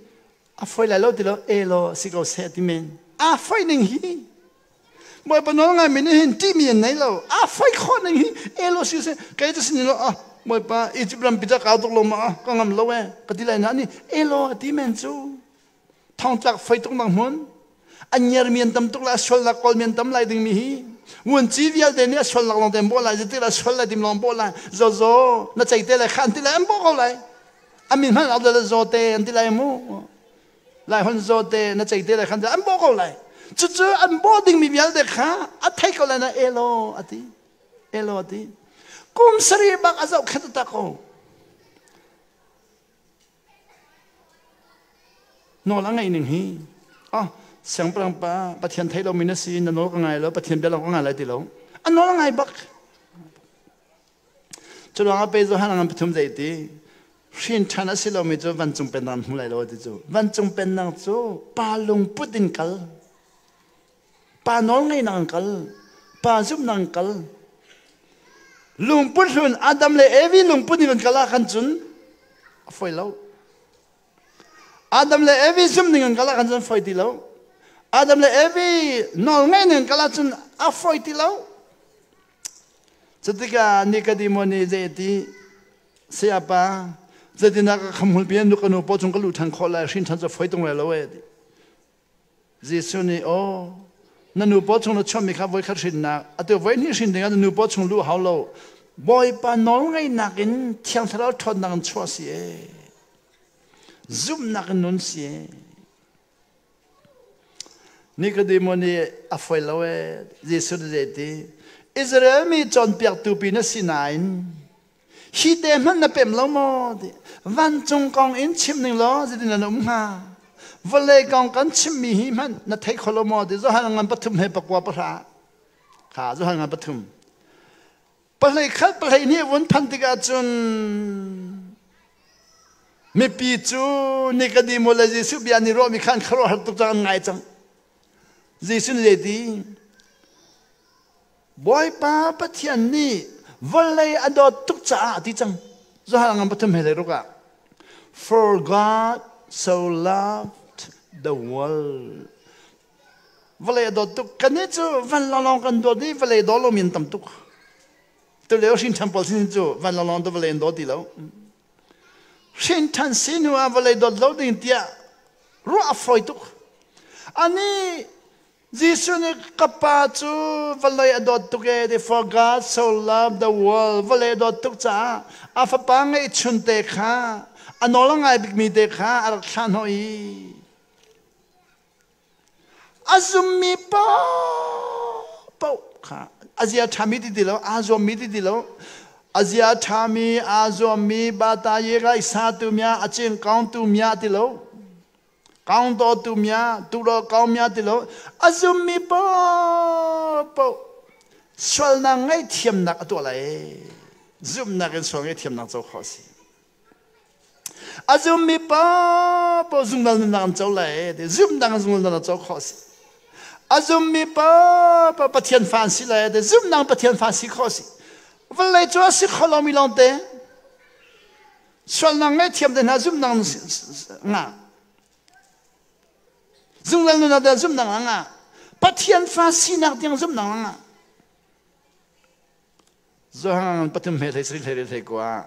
a foi lai lo ti lo e law si ko seh ti men a foi ning hi Bawipa nawl ngaimi nih hin ṭihmi an nei lo. A foi khawh ning hi elo si seh kei cu sin lo ah Bawipa Egypt ram pi kau tuk lo ma ka ngam lo e ka ti lai na ni elo a ti men cu thongtlak foi tuk nak hmun an ngiar mi an tam tuk la sual la kawl mi an tam lai ding mi hi. Vuanci vialte nih a sual lak lawng te an bawh lai, zeiti lah sual lai tim lawng bawh lai. Zaw zaw na cei te lai kha an ti lai an bawh ko lai. A min hmanh au le zaw te an ti lai mu. Lai hon zaw te na cei te lai khan an bawh ko lai. Cucu an bawh dingmi vialte kha a thei ko lai na elo a ti. Elo a ti. Kum sarih bak a zohkhenh tak ko. Nawl a ngeih ning hi oh siangpahrang pa Pathian thei lomi na si na nawl ka ngai lo Pathian bia lawng ka ngai lai ti lo a nawl a ngai bak cu ruangah pe Johan ngan pathum zei ti hrin ṭhan a si lomi cu vancung pennak hmu lai lo ti cu vancung pennak cu pa lungput in kal pa nawl ngeinak in kal pa zumhnak in kal lungput hlun Adam le Evi lungput in kan kal ah khan cun a foi lo Adam le Evi zumh ning in kal ah khan cun foi ti lo Adam le Evi nawl ngei ning in kal ah cun a foi ti lo cutikah Nikodemo nih zei ti sayapa zeitindah ka khamhul pian nu ka nu paw chung ka luh ṭhan khawh lai hrin ṭhan cu foi tung lai lo e ti Jesuh nih aw na nu paw chung na chuahmi kha voikhat hrinnak atu voihnih hrin dingah na nu paw chung luh hau lo Bawipa nawlngeihnak in Thiang Thlarau ṭhawnnak in chuah si e zumhnak in nun si e Nikodemo nih a foi lo e Jesuh nih zei Israel mi cawnpiaktu pi na si nain Hi te hmanh na pem lo maw? Ti. Vancung kong in chim ning law zeitin na um hnga? Vawlei kong kan chimmi hi hmanh na thei kho lo maw? Ti Johan ngan pathum he pakua pahra. Kha Johan ngan pathum. Pahlei khat pahlei nih vun phan tikah cun mipi cu Nikodemo le Jesuh bia an i ruahmi khan khuaruahhar tuk cang an ngai cang. Jesuh nih zeiti? Bawipa Pathian nih vawlei a dawt tuk caah a ti cang. Johan ngan pathum he le ruk ah. For God so loved the world. Vawlei a dawt tuk. Kannih cu van lawnglawng kan dawt i vawlei daw lomi an tam tuk. Tulio hrin ṭhan pawl sin cu van lawnglawng tu vawlei an daw ti lo. Hrin ṭhan si hnu ah vawlei dawt lo ding tiah ruah a fawi tuk. Ani Jesuh nih ka pa cu vawlei a dawt tuk ee ti for God so loved the world vawlei a dawt tuk caah a fapa ngeihchun te kha a nawl a ngai bikmi te kha a rak thlah hnawh i a zummi paoh kha a zia ṭhami ti ti lo aa zuammi ti ti lo a zia ṭhami aa zuammi bata ye rai sa tu mia a cing kaung tu mia ti lo Kaung to tu mia tu lo kau mia ti lo a zummi paohpaoh sualnak ngaihthiamnak a tuah lai zumhnak in sual ngaihthiamnak co khawh a si a zummi paohpaoh zungzal nunnak an co lai ti zumhnak in zungzal nunnak co khawh a si a zummi paohpaoh Pathian fa an si lai ti zumhnak Pathian fa si khawh a si vawlei cu a si kho lomi lawngte Sualnak ngaihthiam te hna zumhnak ngah. Zungzal nun ah zumhnak ngah. Pathian fa sinak tiang zumhnak ngah. Zohang pathum he hlei hlei hlei kwa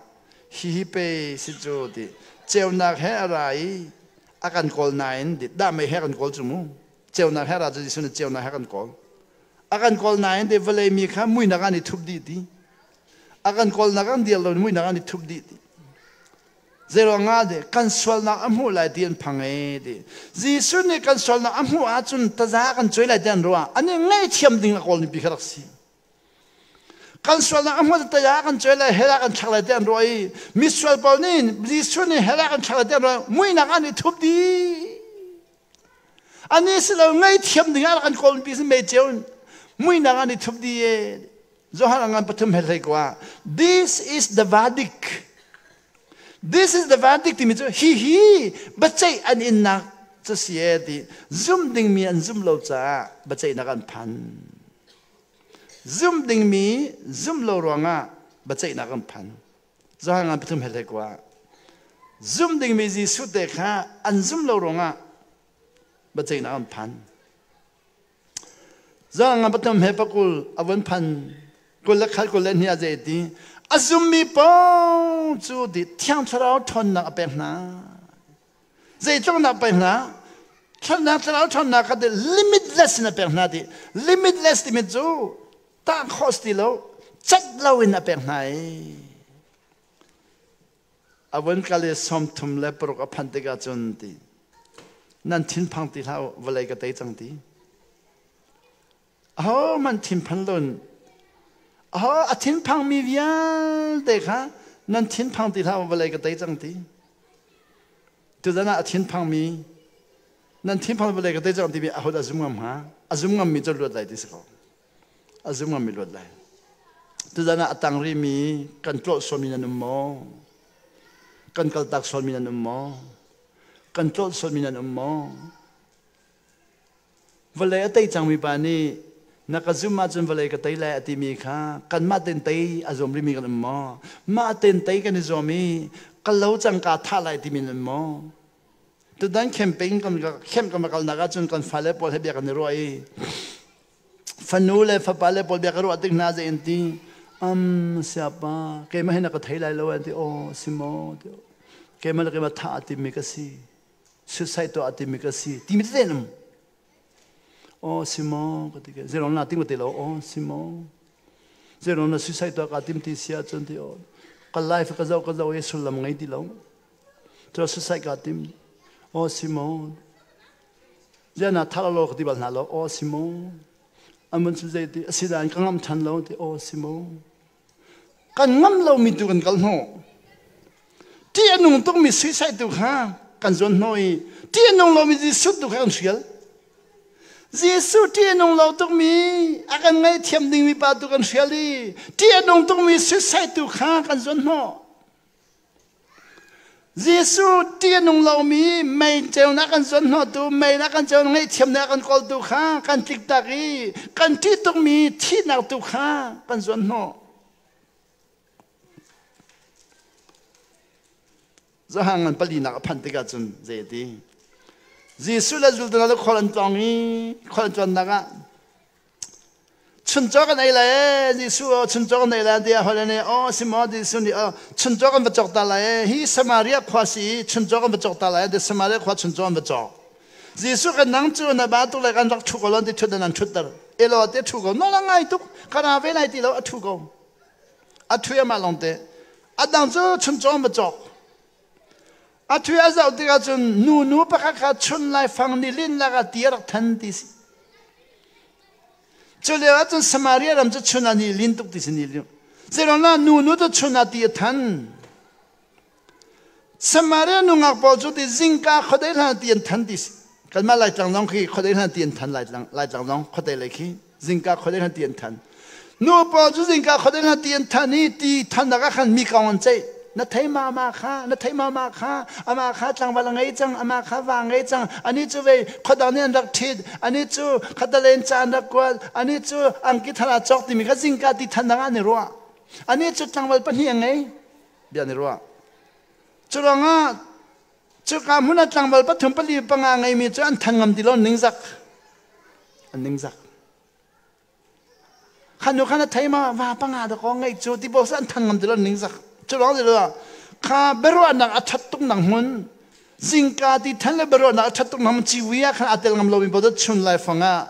hi hi pe si cu ti ceunak he a ra i a kan kawl nain di dah mei he kan kawl cu mu ceunak he ra cu Jesuh nih ceunak he kan kawl a kan kawl nain ti vawlei mi kha muinak an i thup dih ti A kan kawlnak an dir lo muinak an i thup dih ti. Zeiruangah de kan sualnak a hmuh lai ti an phang e ti. Jesuh nih kan sualnak a hmuh ahcun taza kan cuai lai ti an ruah. An i ngaihthiam ding a kawl ni pi kha rak si. Kan sualnak a hmuh taza kan cuai lai hell ah kan thlak lai ti an ruah i misual pawl nih Jesuh nih hell ah kan thlak lai ti an ruah muinak an i thup dih. Ani si lo ngaihthiam ding ah kan kawl pi si mei ceu muinak an i thup dih e. Johan ngan pathum he hlei kwa this is the verdict this is the verdict timi cu hi hi biaceih an innak cu si e ti zum dingmi an zum lo caah biaceihnak an phan zum dingmi zum lo ruangah biaceihnak an phan Johan ngan pathum he hlei kwa zum dingmi Jesuh te kha an zum lo ruangah biaceihnak an phan Zang a pathum he pakul a vun phan kul le khat kul le hnih a zei ti a zummi paoh cu di thiang thlarau ṭhawnnak a pek hna zeitluk nak pek hna thlarau thlarau ṭhawnnak kha ti limitless in a pek hna ti limitless timi cu Ta khawh si ti lo, cat loin a pek hna i a vun kal i 36 a phanh tikah cun ti nan thinphang ti hlah u, vawlei ka tei cang ti. Ahohmanh thinphan loin aho a thinphangmi vialte kha nan thinphang ti hlah u, vawlei ka tei cang ti. Tuzan ah a thinphangmi nan thinphang vawlei ka tei cang timi ahodah zum ngam hnga? A zum ngammi cu luat lai ti si ko. A zum ngammi luat lai. Tuzan ah a tang rihmi kan tlawh sualmi nan um maw? Kan kaltak sualmi nan um maw? Kan tlawh sualmi nan um maw? Vawlei a tei cangmi pa nih na ka zumh ahcun vawlei ka tei lai a timi kha kanmah tein tei a zuam rihmi kan um maw? Mah tein tei kan i zuam i ka lo cang kaa thah lai timi nan um maw? Tutan campaign kan camp kan va kalnak ahcun kan fale pawl he bia kan i ruah i fanu le fapa le pawl bia ka ruah tik hna zei an ti siapa keimah hi na ka thei lai lo an ti aw si maw keimah le keimah thah a timmi ka si suicide tuah a timi ka si timi tete um oh si maw ka ti ke zeirong na ting ti lo oh si maw zeirong na suicide tuah ka tim ti si ahcun ti oh ka life ka zoh ka zoh i sullam ngei ti lo cu suicide ka tim oh si maw ziana thar lo ka ti bal hna lo oh si maw amun cu zei ti asidan ka ngam than lo ti oh si maw Kan ngam lomi tu kan kal hnawh. Ṭih a nung tukmi suicide tu kha kan zuan hnawh i ṭih a nung lomi Jesuh tu kha kan hrial. Jesuh ṭih a nung lo tukmi a kan ngaihthiam dingmi pa tu kan hrial i ṭih a nung tukmi suicide tu kha kan zuan hnawh. Jesuh ṭih a nung lomi mei ceunak kan zuan hnawhtu, mei na kan ceu ngaihthiamnak kan kawltu kha kan tliktak i kan ṭih tukmi thihnak tu kha kan zuan hnawh. Zahang ngan palinak a phanh tikah cun zei a ti? Jesuh le zultu hna cu khual an tlawng i khual an tlawnnak ah Chuncaw kan ei lai ee Jesuh aw chuncaw kan ei lai tiah holh nih aw si maw Jesuh nih aw chuncaw kan va cawk ta lai ee hi Samaria khua si i chuncaw kan va cawk ta lai ti Samaria khua chuncaw an va cawk Jesuh kan nang cu na ba tuk le kan rak ṭhu ko lo ti ṭhut nan ṭhutter elo te ṭhu ko nawl a ngai tuk kana ve lai ti lo a ṭhu ko a ṭhu amah lawng te a dang cu chuncaw an va cawk a ṭhu a zoh tikah cun nu nu pakhat kha chun laifang ni lin lakah ti a rak than ti si Cu lio ah cun Samaria ram cu chun ah ni lin tuk ti si ni lin. Zeiruangah nu nu cu chun ah ti a than. Samaria nungak pawl cu ti zingka khuadei hlan ti an than ti si. Kanmah Laitlang zong khi khuadei hlan ti an than Laitlang Laitlang zong khuadei lei khi zingka khuadei hlan ti an than. Nu pawl cu zingka khuadei hlan ti an than i ti thannak ah khan mi kong an ceih. Na thei ma ma kha na thei ma ma kha ama kha tlangval a ngei cang ama kha va ngei cang ani cu vei khuadang nih an rak ṭhit ani cu khatalen ca an rak kuat ani cu angki thar aa cawk timi kha zingka ti than dang ah an i ruah ani cu tlangval pahnih a ngei bia an i ruah cu ruangah cuka hmun ah tlangval pathum pali panga ngeimi cu an than ngam ti lo ningzak an ningzak Khan nu khan a thei ma va panga da ko ngai cu ti bo an thang ngam ti lo ning zak cu ruang ti lo kha biaruahnak a that tuk nang hmun zingka ti than le biaruahnak a that tuk nang ciwi ah khan a tel ngam lo mi bo chun lai fang ah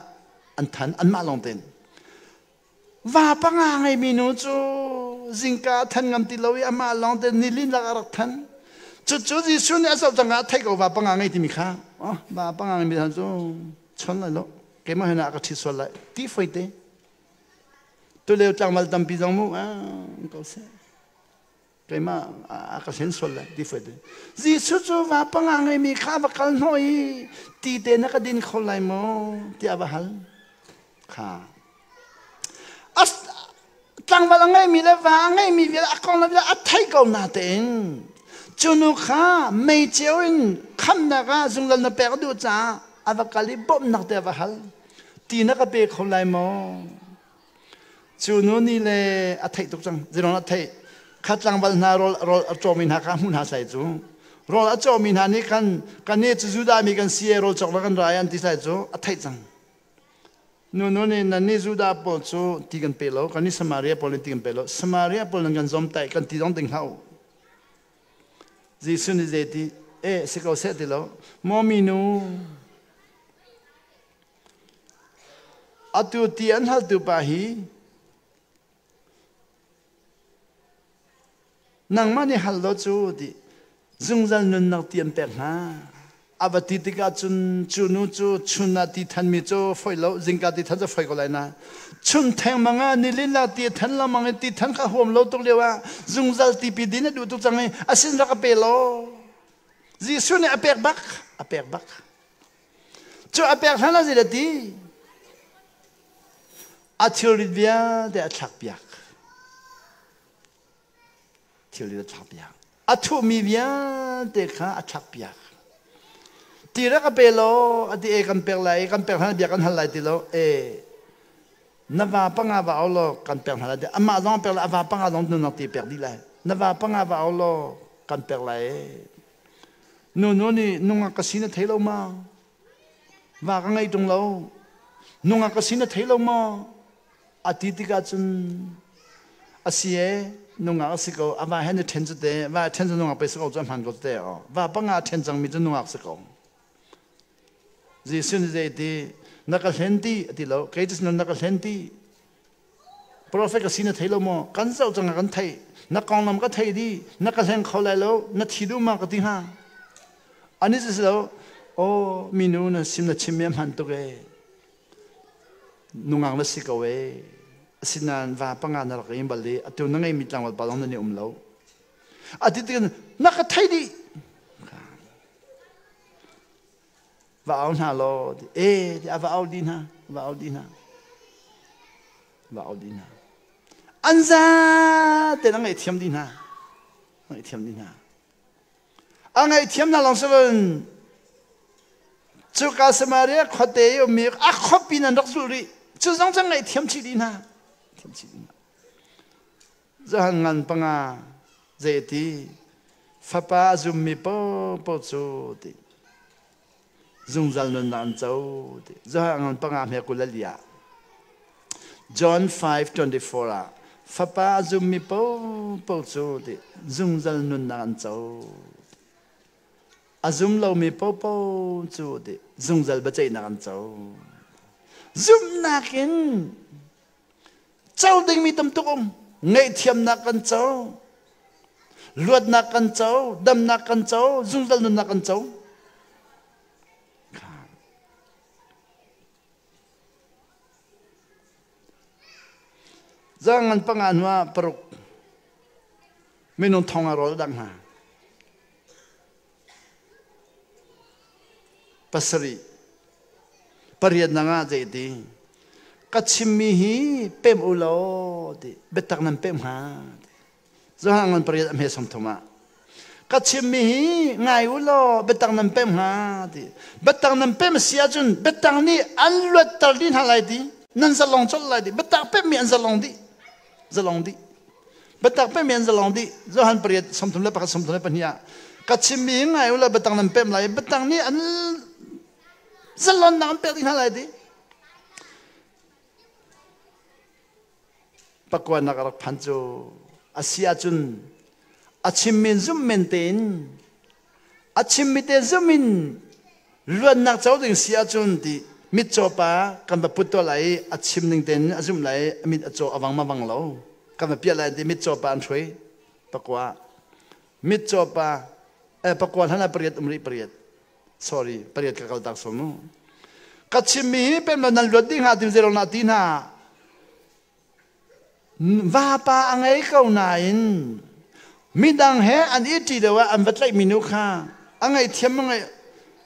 an than an mah long ten va panga ngai mi nu cu zingka than ngam ti lo i amah long te nilin lak a rak than cu cu Jesuh nih a zoh cang ah thei ko va panga ngai timi kha oh va panga ngai mi cu chon lai lo keimah hin a ka ṭhi sual lai ti foi te tulio tlangval tampi zong mu ko seh keimah a ka hlen sual lai ti foi te Jesuh cu va panga ngeimi kha va kal hnawh i ti te na ka din kho lai maw tiah va hal kha tlangval a ngeimi le va a ngeimi vial a kong le a thei ko na tein cu nu kha mei ceu in khamnak ah zunglal na pek duh caah a va kal i bawmhnak te a va hal ti na ka pe kho lai maw cu nu nih le a theih tuk cang zirong a theih kha tlangval hna rawl rawl a cawmi hna kha hmu hna sai cu rawl a cawmi hna nih khan kan nih cu Judah mi kan si e rawl cawk kan rai an ti sai cu a theih cang Nu nih nannih Judah pawl cu ti kan pe lo, kannih Samaria pawl nih ti kan pe lo. Samaria pawl nan kan zawmtaih, kan ti zong ding hlah u. Jesuh nih zeiti, eh si ko seh ti lo. Maw minu, atu ti an haltu pa hi Nangmah nih hal law cu ti zungzal nunnak ti an pek hna. A va ti tikah cun cu nu cu chun ah ti thanmi cu foi lo, zingka ti than cu foi ko lai na. Chun thengmang ah nilin ah ti than lengmang i ti than kha huam lo tuk lio ah zungzal tipi din a duh tuk cang i a sin rak a pe law. Jesuh nih a pek bak, a pek bak. Cu a pek hlan ah zei ti? A thilrit vialte a thlak piak. Thilrit a thlak piak. A thuhmi vialte kha a thlak piak. Ti rak a pe law, a ti e kan pek lai, kan pek hlan bia kan hal lai ti lo. E na va panga va au law kan pek hna lai. Amah zong pek lai, a va panga zong nunnak ti pek dih lai. Na va panga va au law kan pek lai. Nu nih nungak ka si na thei lo ma? Va ka ngei ṭung lo. Nungak ka si na thei lo maw? A ti tikah cun a si e nungak a si ko. A va he ni ṭhen cu te, va ṭhen cu nungak pe si ko cu a hman ko te. Va panga a ṭhen cangmi cu nungak si ko. Jesuh nih zei ti na ka hlen ti a ti lo. Kei cu na ka hlen ti. Profet ka si na thei lo maw? Kan zoh cang kan theih. Na konglam ka thei di. Na ka hleng kho lai lo. Na thi duh ma ka ti hnga. Ani cu si lo. Oh, minu na sim na chim mi a hman tuk e. Nungak na si ko e. Asinain va panga na rak in bal i atu na ngei mi tlangval pa zong na ni um lo. Ati tikin na ka thei dih. Va au hna law e ti a va au di hna va au di hna va au di hna an za te na ngaihthiam di hna ngaihthiam di hna a ngaihthiam hna lawng siloin cuka Samaria khuate i ummi a khuapi nan rak zulh rih cu zong cu ngaihthiam chih dih hna thiam chih dih hna Johan ngan panga zei ti fapa a zummi paohpaoh cu ti zungzal nunnak an co ti Johan ngan panga hme kul alia John 5:24 ah fapa a zummi paohpaoh cu ti zungzal nunnak an co a zum lomi paohpaoh cu ti zungzal biaceihnak an co zumhnak in Co dingmi tam tuk um. Ngaihthiamnak kan co. Luatnak kan co. Damnak kan co. Zungzal nunnak kan co. Zangan panga hnuah paruk minung thong a rawl dang hna. Pasarih. Pariatnak ah zeiti? Ka chimmi hi pem u law ti biatak nan pem hnga. Johan ngan pariat a hme 30 ah. Ka chimmi hi ngai u law biatak nan pem hnga ti. Biatak nan pem si ahcun biatak nih an luatter dih hna lai ti. Nan zalong colh lai ti. Biatak pemmi an zalong dih. Zalong dih. Biatak pemmi an zalong dih. Johan pariat 31 32 ah ka chimmi ngai u law biatak nan pem lai. Biatak nih an zalonnak an pek dih hna lai ti. Pakuanak a rak phan cu a si ahcun a chimmi zum men tein a chimmi te zum in luatnak co ding si ahcun ti mitcaw pa kan va put tuah lai i a chim ning tein a zumh lai i a mit a caw a vang ma vang lo kan va piah lai ti mitcaw pa an hruai pakua mitcaw pa eh pakua hlan ah pariat um rih pariat sorry pariat ka kal tak som mu ka chimmi hi pem lo nan luat ding hnga tim zero na ti hna Vapa a ngei ko nain midang he an i ṭi deuh ah an va tlaihmi nu kha a ngaihthiam a ngaih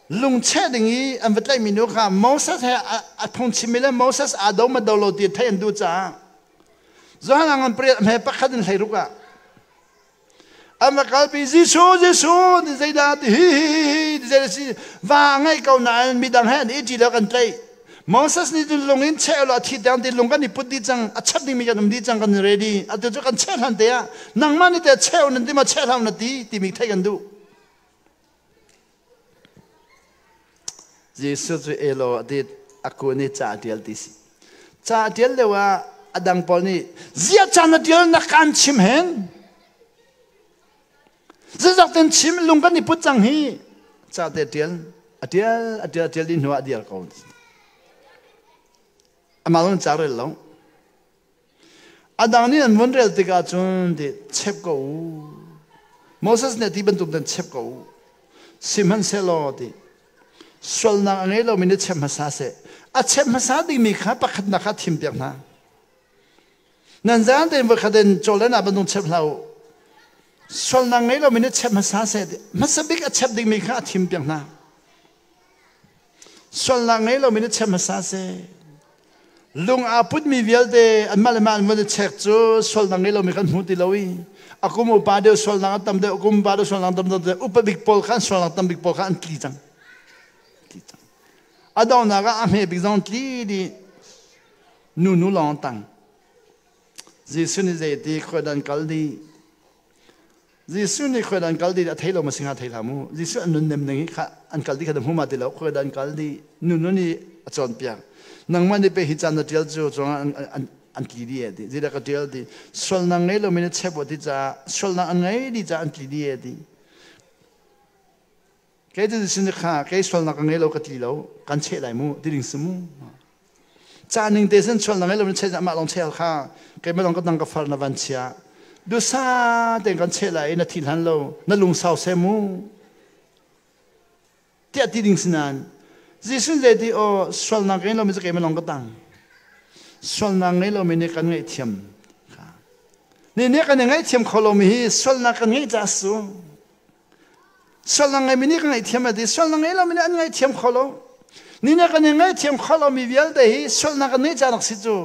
lungcheh ding i an va tlaihmi nu kha Moses he a phungchimmi le Moses aa do ma do lo ti theih an duh caah Johan ah ngan pariat hme pakhat in 16 ah an va kalpi Jesuh Jesuh ti zeidah ti hi hi hi ti zei si va ngeih ko nain midang he an i ṭi lo kan tlaih Moses nih cun lung in cheh law thi tiang ti lung kan i put dih cang a chat dingmi kan um dih cang kan ready atu cu kan cheh hlan te ah nangmah nih teh cheu nan ti ma cheh hlah na ti timi theih kan duh Jesuh cu elo a ti aku nih ca a ṭial ti si ca a ṭial lio ah a dang pawl nih zia ca na ṭial na kan chim hen zizak ten chim lung kan i put cang hi ca te ṭial a ṭial a ṭial a ṭial dih hnu ah a dir ko amah zong ca rel lo a dang nih an vun rel tikah cun ti chep ko u. Moses nih ti bantuk nan chep ko u. Sihmanhsehlaw ti sualnak a ngei lomi nih chep hmasa seh. A chep hmasa dingmi kha pakhatnak kha thim piak hna. Nan zan tein voikhat in chawlen ah bantuk chep hlah u. Sualnak ngei lomi nih chep hmasa seh ti hmasa bik a chep dingmi kha a thim piak hna. Sualnak ngei lomi nih chep hmasa seh. Lung aa putmi vialte anmah le mah an von i chek cu sualnak ngei lomi kan hmu ti lo i a kum upa deuh sualnak a tam deuh, kum upa deuh sualnak tam deuh, upa bik pawl kha an sualnak tam bik pawl kha an tli cang. Tli cang. A donghnak ah a hme bik zong tli dih. Nu nu lawng tang. Jesuh nih zeiti khoi dan kal dih. Jesuh nih khoi dan kal dih a thei lo ma singa thei hlah mu. Jesuh an nun nem ning hi kha an kal dih kha hmu ma ti lo khoi dan kal dih. Nu nu nih a cawnpiak. Nangmah nih pe hi caan na tial cu cungah an tli dih ti. Zeidah ka tial ti. Sualnak ngei lomi na chep ti caah sualnak an ngei dih caah an tli dih ti. Kei cu sin kha kei sualnak ka ngei lo ka tli lo kan cheh lai mu ti ding si mu. Ca ning te sin sualnak ngei lo na cheh mah long chel kha kei ma long ka dang ka far na van chia. Dusa ten kan cheh lai na thi hlan lo na lung sau se mu. Tiah ti ding sinan Jesuh zei ti o sualnak ngei lo mi cu kei ma long ka tang. Sualnak ngei lo mi nih kan ngaihthiam. Ni nih kan i ngaihthiam kho lo mi hi sualnak kan ngeih caah su. Sualnak ngeimi nih ka ngaihthiam a ti. Sualnak ngei lomi nih an ngaihthiam kho lo. Ni nih kan i ngaihthiam kho lomi vialte hi sualnak kan ngeih caah si cu.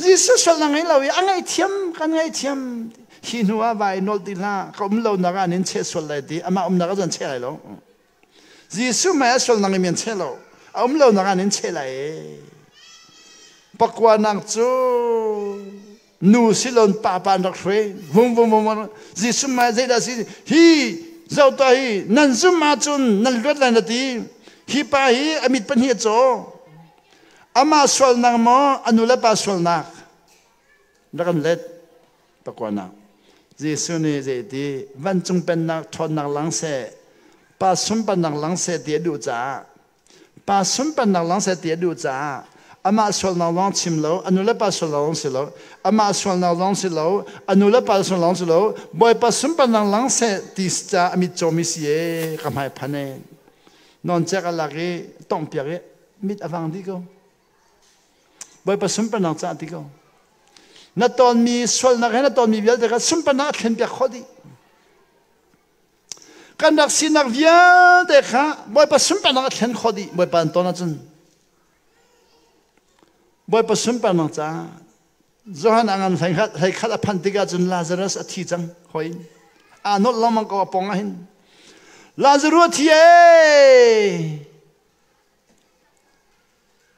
Jesuh sualnak ngei lo i a ngaihthiam kan ngaihthiam. Hi hnu ah vai nolh ti hlah ka um lo nak ah nin cheh sual lai ti amah umnak ah cun cheh lai lo. Jesuh hmai ah sualnak in mi an cheh lo. A um lo nak ah an cheh lai. Pakuanak cu nu silon pa pa an rak hruai. Vung vung vung vung. Jesuh hmai zeidah si hi zoh tuah hi nan zum ahcun nan luat lai na ti. Hi pa hi a mit pahnih a caw. Amah sualnak maw a nu le pa sualnak rak an let. Pakuanak. Jesuh nih zeiti vancung pennak ṭhawnnak lang seh, pa sunparnak lang seh ti a duh caah pa sunparnak lang seh ti a duh caah amah sualnak lawng chim lo, a nu le pa sualnak lawng si lo, amah sualnak lawng si lo, a nu le pa sualnak lawng si lo, Bawipa sunparnak lang seh ti caah a mit cawmi si e ka hmai phan e. Non cek a lak i tongh piak i mit a vang dih ko. Bawipa sunparnak caah ti ko. Na tonmi sualnak he na tonmi vialte kha sunparnak a thlenpiak khawh dih. Kan rak sinak vialte kha Bawipa sunparnak a thlen khawh dih. Bawipa an ton ahcun. Bawipa sunparnak caah Johan a ngan hlei khat a phanh tikah cun Lazarus a thi cang hoi. Aa nolh lengmang ko a pong ah hin. Lazarus a thi ee!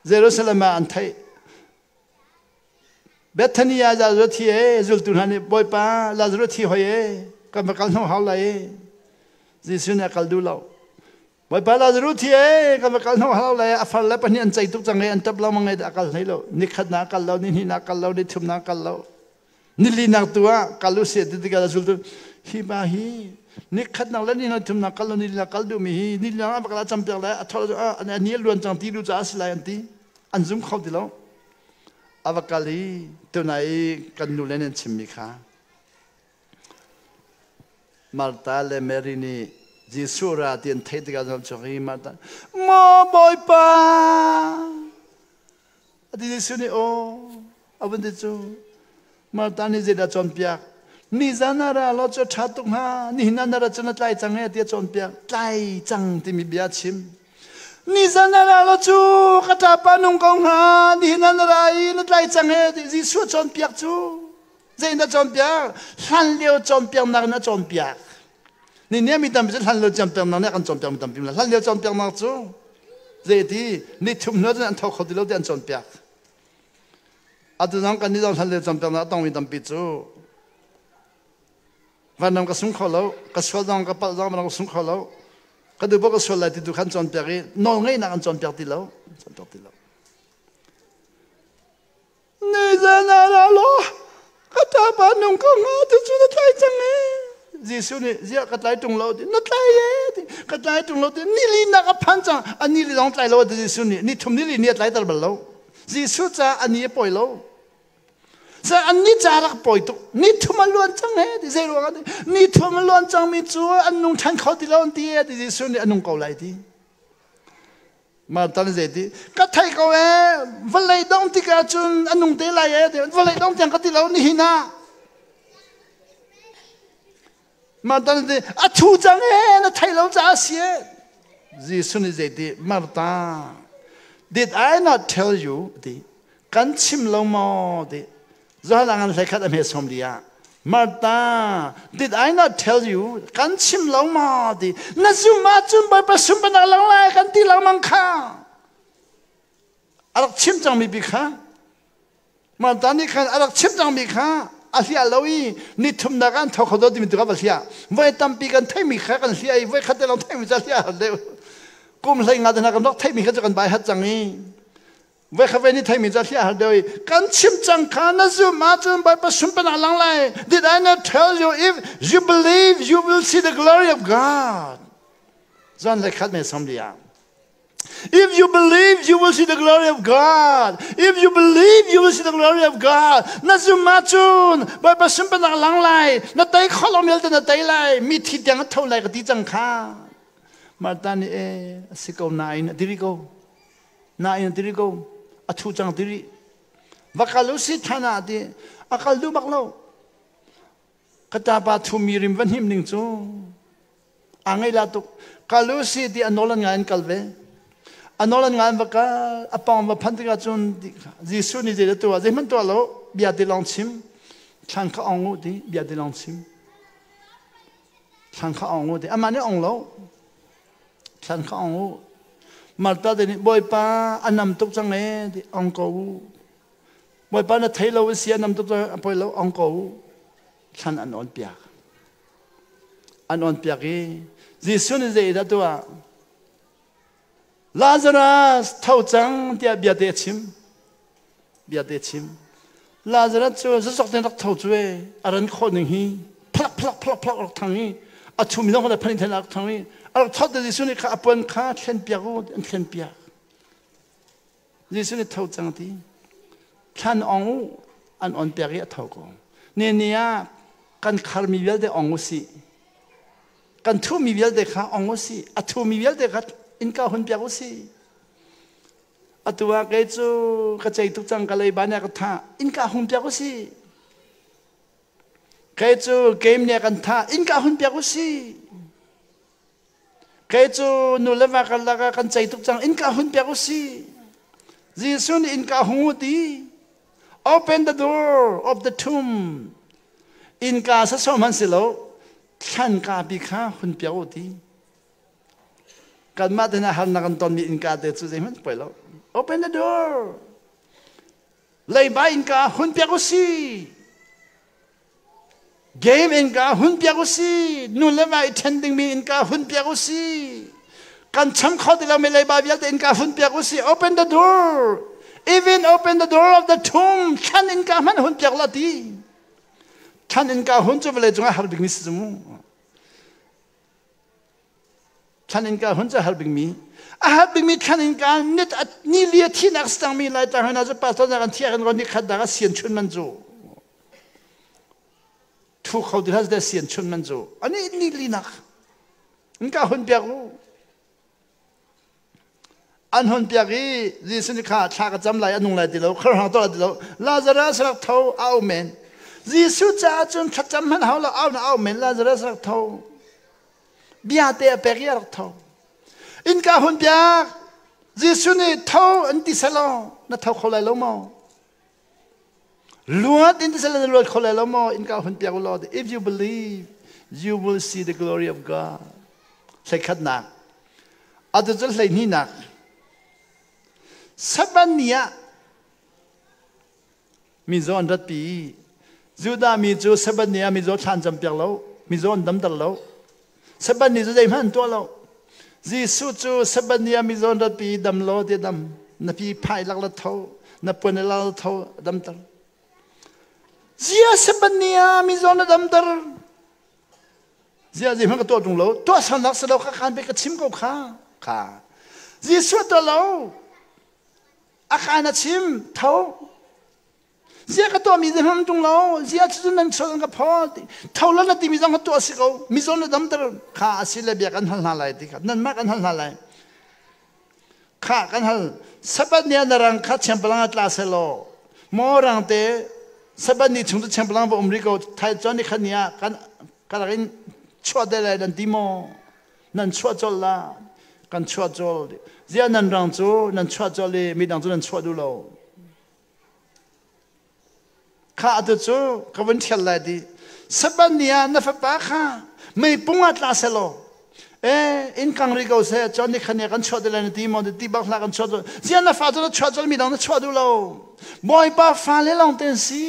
Jerusalem ah an theih. Bethany ah Lazarus thi ee, zultu hna nih Bawipa Lazarus thi hoi ee, kan va kal hnu hau lai ee. Jesuh nih a kal duh lo. Bawipa Lazarus thi ee, kan va kal hnu hau lai a far le pahnih an cei tuk cang ee, an tap lengmang ee, a kal hlei lo. Nikhat na kal lo, ni hnih na kal lo, ni thum na kal lo. Nilinak tu ah kal u sih ti tikah zultu hi pa hi nikhatnak le ni thumnak kal ni linak kal duhmi hi ni linak ah va campiak le a thol a ni a luan cang ti lu caah si lai an ti an zum kho ti lo a va kal i tunai i kan nu le nan chimmi kha Martha le Mary nih Jesuh ra ti an theih tikah cun hi Martha maw Bawipa Ati Jesuh nih aw a vun ti cu Martha nih zeidah cawnpiak nizan ah ra law cu ṭha tuk hnga nihin ah na ra cu na tlai cang e tiah cawnpiak tlai cang timi bia a chim nizan ah ra law cu ka ṭapa nung ko hnga nihin ah na ra i na tlai cang e ti Jesuh a cawnpiak cu zei na cawnpiak hlan lio cawnpiaknak in a cawnpiak ni nih mi tampi cu hlan lio cawnpiaknak nih a kan cawnpiak mi tampi hlan lio cawnpiaknak cu Zeiti ni thum hnu cun an tho kho ti lo ti an cawnpiak. Atu zong kan nih zong hlan le cawnpiaknak a tongmi tampi cu vanram ka sung kho lo, ka sual zong ka palh zong vanram ka sung kho lo, ka duh ka sual lai ti tu khan cawnpiak i nawl ngeihnak an cawnpiak ti lo, cawnpiak ti lo. Nizan ah ra law ka ṭapa nung ko hnga ti cu na tlai cang ee. Jesuh nih ziah ka tlai ṭung lo ti na tlai ee ti ka tlai ṭung lo ti nili nak a phan cang a ni li zong tlai lo ti Jesuh nih ni thum ni li ni a tlaiter bal lo. Jesuh caah a ni a pawi lo. Sa an ni ca rak pawi tuk. Ni thum a luan cang he ti zei ruang ah ni thum a luan cang mi cu an nung ṭhan kho ti lo an ti e ti Jesuh nih a nung ko lai ti. Martha nih zei ti ka thei ko e vawlei dong tikah cun a nung te lai e ti vawlei dong tiang ka ti lo nihin ah. Martha nih a thu cang e na thei lo caah si e. Jesuh nih zei ti Martha did I not tell you ti kan chim lo maw ti Johan ah ngan hlei khat a hme som li ah Martha did I not tell you kan chim lo maw ti na zum ahcun Bawipa sunparnak lang lai kan ti lengmang kha a rak chim cangmi bi kha Martha nih khan a rak chim cangmi kha a hliah lo i ni thumnak ah an tho kho do timi tu kha va hliah. Voi tampi kan theimi kha kan hliah i voi khat te lawng theimi cu a hliah har deuh. Kum hlei nga te hna kan rak theimi kha cu kan bai hat cang i voi khat voi ni theimi cu a hliah har deuh i kan chim cang kha na zum ahcun Bawipa sunparnak lang lai. Did I not tell you if you believe you will see the glory of God? Zan le khat me som dia. If you believe, you will see the glory of God. If you believe, you will see the glory of God. Na zum ahcun Bawipa sunparnak lang lai. Na tei kholong vialte na tei lai. Mi thi tiang a tho lai ka ti cang kha. Martha nih e a si ko nain a diri ko. Nain a diri ko. A thu cang diri. Va kal u si than ah ti a kal duh bak lo. Ka tapa thumi rim va hnim ning cu a ngei la tuk kal u si ti a nawl an ngai an kal ve a nawl an ngai an va kal a pawng va phan tikah cun Jesuh nih zei tuah zeihmanh tuah lo bia ti lawng chim thlan kha ong u ti bia ti lawng chim thlan kha ong u ti amah nih ong lo thlan kha ong u Martha te nih Bawipa a nam tuk cang e ti ong ko u Bawipa na thei lo a si a nam tuk cang a poi lo ong ko u thlan an on piak an on piak i Jesuh nih zeidah tuah Lazarus tho cang tiah bia te a chim bia te chim Lazarus cu zazok ten rak tho cu e a ran khawh ning hi phlak phlak phlak phlak rak thang i a chum zong kha phanin then rak thang i a rak thot te Jesuh nih kha a puan kha thlen piak u an thlen piak Jesuh nih tho cang ti thlan ong u an on piak i a tho ko ne ni ah kan kharmi vialte ong u sih kan thumi vialte kha ong u sih a thumi vialte kha innka hun piak u sih atu ah kei cu ka cei tuk cang ka leiba nih a ka thah innka hung piak u sih kei cu game nih a kan thah innka hun piak u sih Kei cu nu le va karlak ah kan cei tuk cang innka hun piak u si. Jesuh nih innka hung u ti. Open the door of the tomb. Innka sasawm han si lo. Thlanka pi kha hun piak u ti. Kanmah te hna harnak kan tonmi innka te cu zeihmanh poi lo. Open the door. Leiba innka hun piak u si. Game in ka hun piak u si. Nu le va i ṭhen dingmi in ka hun piak u si. Kan cham kho ti lomi leiba vialte in ka hun piak u si. Open the door. Even open the door of the tomb. Thlan in ka hmanh hun piak la ti. Thlan in ka hun cu vawlei cungah har bikmi si cu mu. Thlan in ka hun cu har bikmi. A har bikmi thlan in ka nit ni li a thinak stangmi lai tang hna cu pastor na kan thiak in ron ni khat dak a sian chun man cu. Thu kho ti hlas de sian chun man cu. Ani ni li nak. In ka hun piak u. An hun piak i Jesuh nih kha thla ka cam lai a nung lai ti lo khar hang to lai ti lo Lazarus rak tho au men Jesuh caah cun thlacam hmanh hau lo au na au men Lazarus rak tho bia te a pek i a rak tho innka hun piak Jesuh nih tho an ti selaw na tho kho lai lo maw luat in ti selaw na luat kho lai lo maw innka hun piak u law if you believe you will see the glory of God hleikhatnak atu cu hleihnihnak Sabbath ni ah mizaw an ratpi Judah mi cu Sabbath ni ah mizaw thla an campiak lo mizaw an damter lo Sabbath ni cu zeihmanh an tuah lo Jesuh cu Sabbath ni ah mizaw an ratpi dam law ti dam na pi phai lak la tho na puan la la tho damter Zia Sabbath ni ah mizaw na damter Zia zeihmanh ka tuah ṭung lo tuah salnak si lo kha khan pe ka chim ko kha kha Jesuh tuah lo a khan a chim tho. Zia ka tuah mi zeihmanh tung lo. Zia cu nan sual an ka phawt. Tho lo na timi zong ka tuah si ko. Mizaw na damter kha a si le bia kan hal hna lai ti kha. Nanmah kan hal hna lai. Kha kan hal. Sabbath ni ah na rang kha chempalang ah tla selaw. Maw rang te Sabbath ni chung cu chempalang va um rih ko. Thai cun ni khat ni ah kan ka rak in chuah te lai nan ti maw? Nan chuah colh la. Kan chuah colh. Zia nan rang cu nan chuah colh i midang cu nan chuah duh lo. Kha atu cu ka vun ṭhial lai ti. Sabbath ni ah na fapa kha meipung ah tla selaw e inn kang ri ko seh cun ni khan kan chuah te lai na ti maw ti bak hlah kan chuah cu ziah na fa cu na chuah cun mi dang na chuah duh lo Bawipa fale lawng te an si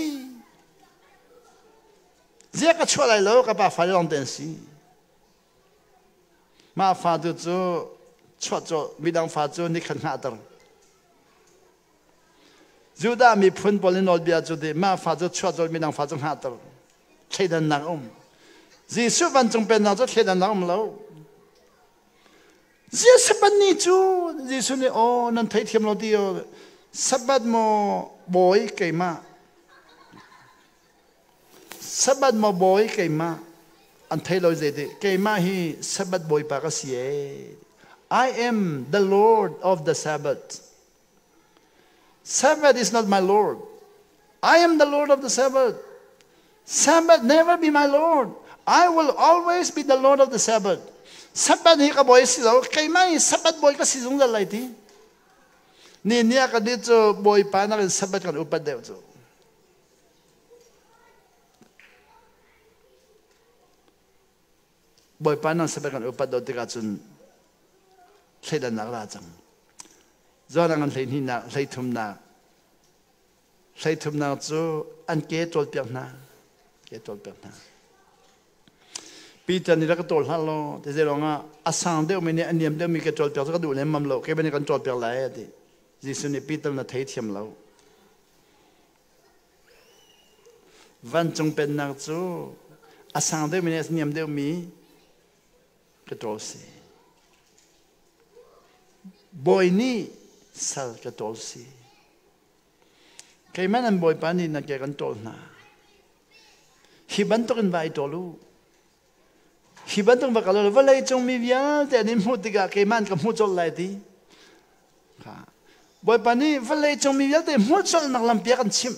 ziah ka chuah lai lo ka pa fale lawng te an si Mah fa tu cu chuah cu midang fa cu nikhat hngahter. Judah miphun pawl nih nawlbia cu ti mah fa cu chuah cu midang fa cu hngahter. Thleidannak um. Jesuh vancung pennak cu thleidannak um lo. Zia Sabbath ni cu Jesuh nih aw nan theithiam lo ti aw Sabbath maw bawi keimah Sabbath maw bawi keimah an thei lo zei keimah hi Sabbath bawipa ka si ee. I am the Lord of the Sabbath. Sabbath is not my Lord. I am the Lord of the Sabbath. Sabbath never be my Lord. I will always be the Lord of the Sabbath. Sabbath hi ka bawi si lo keimah hi Sabbath bawi ka si zungzal lai ti. Ni ni ah kan nih cu bawipa nakin Sabbath kan upat deuh cu. Bawipa nan sabbath kan upat lo tikah cun thleidannak ra cang. Johan an hleihnihnak, hleithumnak, hleithumnak cu an ke ṭawlpiak hna, ke ṭawlpiak hna. Peter nih rak ka ṭawl hlah law ti zei ruangah a sang deuhmi nih a niam deuhmi ke ṭawlpiak cu ka duh lemmam lo, ke nih kan ṭawlpiak lai a ti. Jesuh nih Peter na theithiam lo. Vancung pennak cu a sang deuhmi le a niam deuhmi ka ṭawl si. Bawi nih sal ka ṭawl si. Keimah nan Bawipa nih nan ke kan ṭawl hna. Hi bantukin va i ṭawl u. Hi bantuk va kal u. Vawlei cung mi vialte an in hmuh tikah keimah an ka hmuh colh lai ti. Bawipa nih vawlei cung mi vialte hmuh colhnak lampi a kan chimh.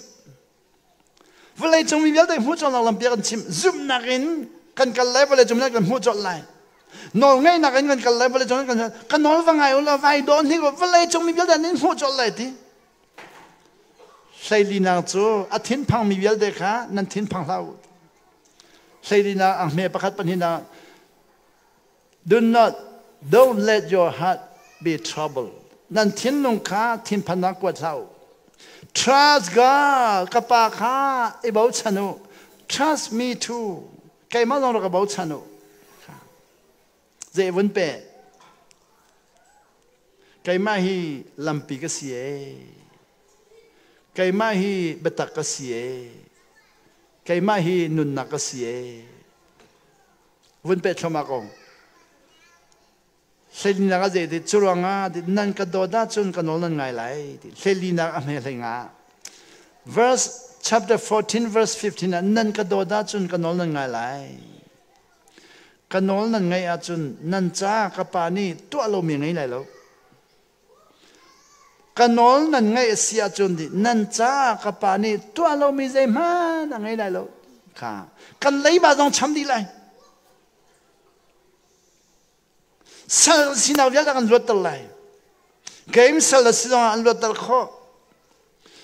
Vawlei cung mi vialte hmuh colhnak lampi a kan chimh. Zumhnak in kan kal lai vawlei cung kan hmuh colh lai. Nawl ngeihnak in kan kal lai vawlei cung kan kan nawl va ngai u law vai dawn hi vawlei cung mi vialte an in hmuh colh lai ti. Hleilinak cu a thinphang mi vialte kha nan thinphang hlah u. Hleilinak ang hme pakhat pahnihnak Do not don't let your heart be troubled. Nan thinlung kha thinphannak kuat hlah u. Trust God, ka pa kha i bochan u. Trust me too. Keimah zong rak ka bochan u. Zei vun pe. Keimah hi lampi ka si ee. Keimah hi biatak ka si ee. Keimah hi nunnak ka si ee. Vun peh thluahmah ko. Hlelinak a zei ti cu ruangah nan ka dawt ahcun ka nawl nan ngai lai ti hlelinak a hme hlei nga. Verse chapter 14 verse 15 ah nan ka dawt ahcun ka nawl nan ngai lai. Ka nawl nan ngaih ahcun nan ca ka pa nih tuah lomi ngei lai lo. Ka nawl nan ngaih a si ahcun nan ca ka pa nih tuah lomi zeihmanh a ngei lai lo. Kha kan leiba zong cham dih lai. Sal sinak vialte kan luatter lai. Game sal a si zongah an luatter khawh.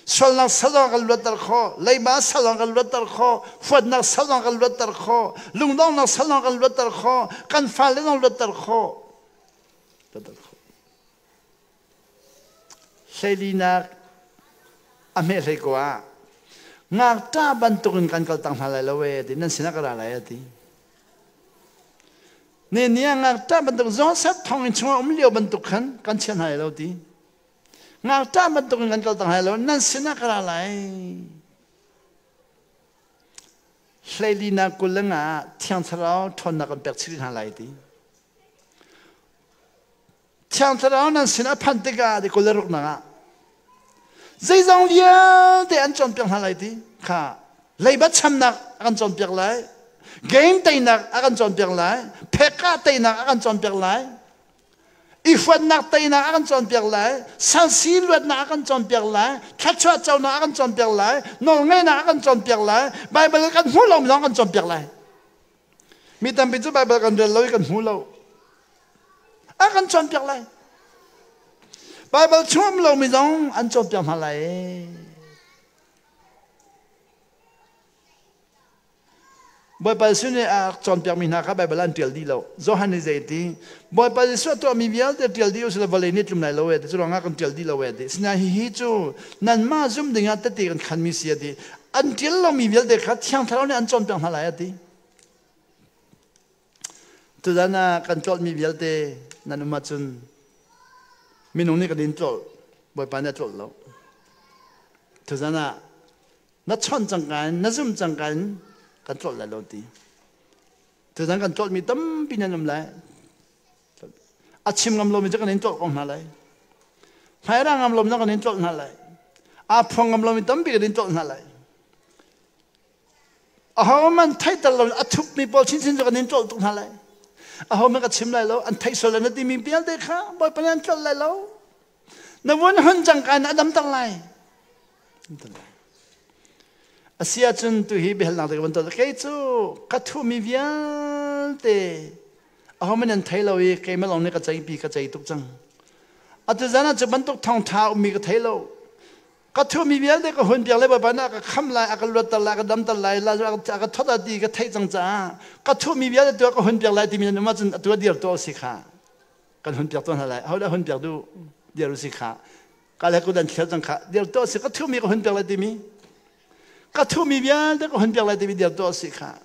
Sualnak sal zong kan luatter khawh. Leiba sal zong kan luatter khawh. Huatnak sal zong kan luatter khawh. Lungdonghnak sal zong kan luatter khawh. Kan fale zong luatter khawh. Luatter khawh. Hleilinak a hme hlei ko ah ngakṭah bantukin kan kal tang hna lai lo ee ti nan sinah ka ra lai a ti. Ne ni ah ngakṭah bantuk Joseph thonginn chungah um lio bantuk khan kan chia hna lai lo ti. Ngakṭah bantukin kan kal tang hna lai lo nan sinah ka ra lai. Hleilinak 20 le nga Thiang Thlarau ṭhawnnak kan pek chih hna lai ti. Thiang Thlarau nan sin a phanh tikah ti 26 nak ah. Zeizong vialte an cawnpiak hna lai ti kha leiba chamnak a kan cawnpiak lai, game teinak a kan cawnpiak lai, phekah teinak a kan cawnpiak lai, i huatnak teinak a kan cawnpiak lai, salsi luatnak a kan cawnpiak lai, thluachuah conak a kan cawnpiak lai, nawlngeihnak a kan cawnpiak lai, Baibal kan hmu lo mi zong kan cawnpiak lai. Mi tampi cu Baibal kan rel lo i kan hmu lo. A kan cawnpiak lai. Baibal chung um lomi zong an cawnpiak hna lai. Bawipa Jesuh nih a cawnpiakmi hna kha Baibal an ṭial dih lo. Johan nih zei ti? Bawipa Jesuh a tuahmi vialte ṭial dih usila vawlei nih tlum lai lo e ti. Cu ruangah kan ṭial dih lo e ti. Sinain hihi cu nanmah zum dingah tehte kan khanmi si a ti. An ṭial lomi vialte kha Thiang Thlarau nih an cawnpiak hna lai a ti. Tuzan ah kan tlolhmi vialte nan um ahcun minung nih kan in tlolh, Bawipa nih a tlolh lo. Tuzan ah na chawnh cangka in, na zum cangka in kan tlolh lai lo ti. Tuzan kan tlolhmi tampi nan um lai. A chim ngam lomi cu kan in tlolh ko hna lai. Hmaira ngam lomi kan in tlolh hna lai. Aa phuang ngam lomi tampi kan in tlolh hna lai. Ahohmanh theihter lo a thupmi pawl chinchin cu kan in tlolh tuk hna lai. Ahohmanh ka chim lai lo, an theih sual lai na timi vialte kha Bawipa nih an tlolh lai lo. Na vun hun cangka in a damter lai. A si ahcun tu hi biahalnak te ka van tuah. Kei cu ka thuhmi vialte ahohmanh an thei lo i keimah lawng nih ka ceipi ka cei tuk cang. Atu zan ah cu bantuk thawngṭha ummi ka thei lo. Ka thuhmi vialte ka hun piak le Bawipa nih a ka kham lai, a ka luatter lai, a ka damter lai, a ka thawt ti ka theih cang caah ka thuhmi vialte tu ka hun piak lai timi nan um ahcun atu a dir tuah si kha kan hun piak tuah hna lai. Ahodah hun piak duh dir si kha ka le kudan thliar cang kha dir tuah si ka thuhmi ka hun piak lai timi ka thuhmi vialte ka hun piak lai timi dir tuah si kha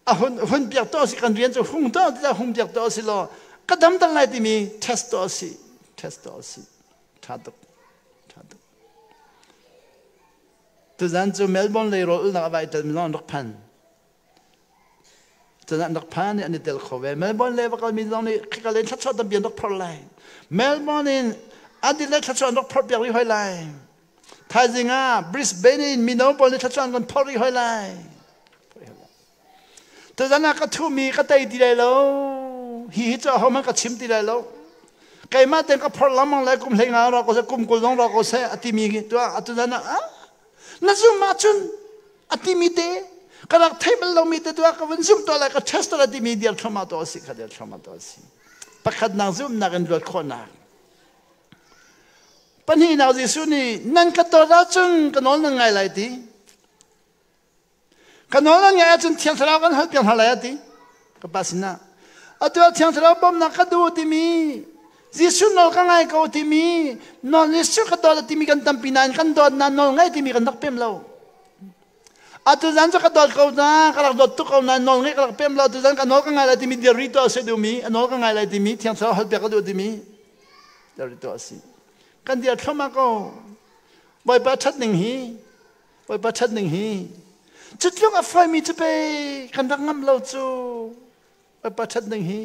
a hun hun piak tuah si kan rian cu hung tuah ti hung piak tuah si law ka damter lai timi test tuah si test tuah si Ṭha tuk. Ṭha tuk. Tuzan cu Melbourne lei rawl ulnak a vai tel mi zong an rak phan. Tuzan an rak phan i an i tel kho ve. Melbourne le va kal mi zong nih khika len thluachuah tampi an rak phorh lai. Melbourne in Adelaide thluachuah an rak phorh piak rih hoi lai. Thaizing ah Brisbane in mino pawl nih thluachuah an kan phorh rih hoi lai. Tuzan ah ka thuhmi ka tei ti lai lo. Hi hi cu ahohmanh ka chim ti lai lo. Keimah ten ka phorh lengmang lai kum 15 ra ko seh kum 20 zong ra ko seh a timi tuah atuzan ah ah na zum ahcun a timi te ka rak thei bal lomi te tuah ka vun zum tuah lai ka test tuah lai timi dir thluahmah tuah si kha dir thluahmah tuah si. Pakhatnak zumnak in luat khawhnak. Pahnihnak Jesuh nih nan ka dawt ahcun ka nawl nan ngai lai ti. Ka nawl an ngaih ahcun Thiang Thlarau kan halpiak hna lai a ti. Ka pa sinah. Atu ah Thiang Thlarau bawmhnak ka duh timi, Jesuh nawl ka ngai ko timi, nawl Jesuh ka dawt timi kan tampi nain kan dawt na nawl ngai timi kan rak pem lo. Atu zan cu ka dawt ko na, ka rak dawt tuk ko na, nawl ngai ka rak pem lo. Atu zan ka nawl ka ngai lai timi dir rih tuah a si duhmi, a nawl ka ngai lai timi, Thiang Thlarau halpiak ka duh timi, dir rih tuah a si. Kan dir thluahmah ko. Bawipa ṭhat ning hi, Bawipa ṭhat ning hi cu tluk a faimi cu pei kan rak ngamh lo cu Bawipa ṭhat ning hi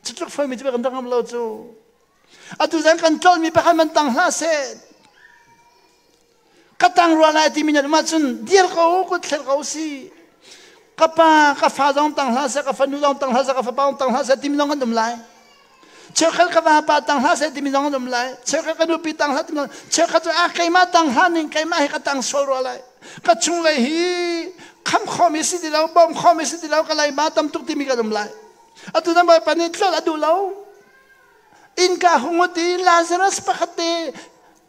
cu tluk faimi cu pei kan rak ngamh lo cu atu zan kan tlolmi pakhat man tang hlah seh ka tang rua lai timi nan um ahcun dir ko kut thler ko si ka pa ka fa zong tang hlah seh ka fanu zong tang hlah seh ka fapa zong tang hlah seh timi zong kan um lai Cheukhat ka vapa tang hlah seh timi zong an um lai. Cheukhat ka nupi tang hlah timi zong. Cheukhat cu ah keimah tang hlah ning keimah hi ka tang sual rua lai. Ka chunglei hi kham khomi si ti lo, bawm khomi si ti lo, ka leima tam tuk timi kan um lai. Atu nan Bawipa nih tlolh a duh lo. Innka hung ti Lazarus pakhat te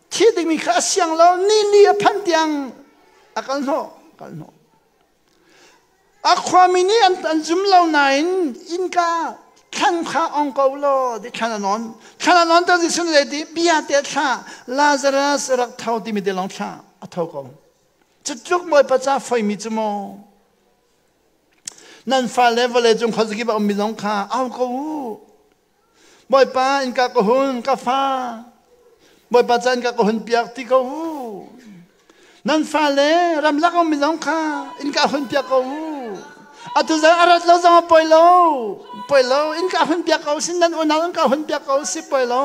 thi dingmi kha a siang lo, ni li a phan tiang a kal hnawh, kal hnawh. A khuami nih an zum lo nain innka thlan kha ong ko law ti thlan an on. Thlan an on te Jesuh nih ti bia te thla Lazarus rak tho timi te lawng thla a tho ko. Cu tluk Bawipa ca foimi cu maw nan fale vawlei cung khuazakip a ummi zong kha au ko u. Bawipa innka ka hun ka fa Bawipa ca innka ka hun piak ti ko u. Nan fale ramlak ummi zong kha innka hun piak ko u. Atu zan a rat lo zong a poi lo. Poi lo innka hun piak ko si nan unau innka hun piak ko si poi lo.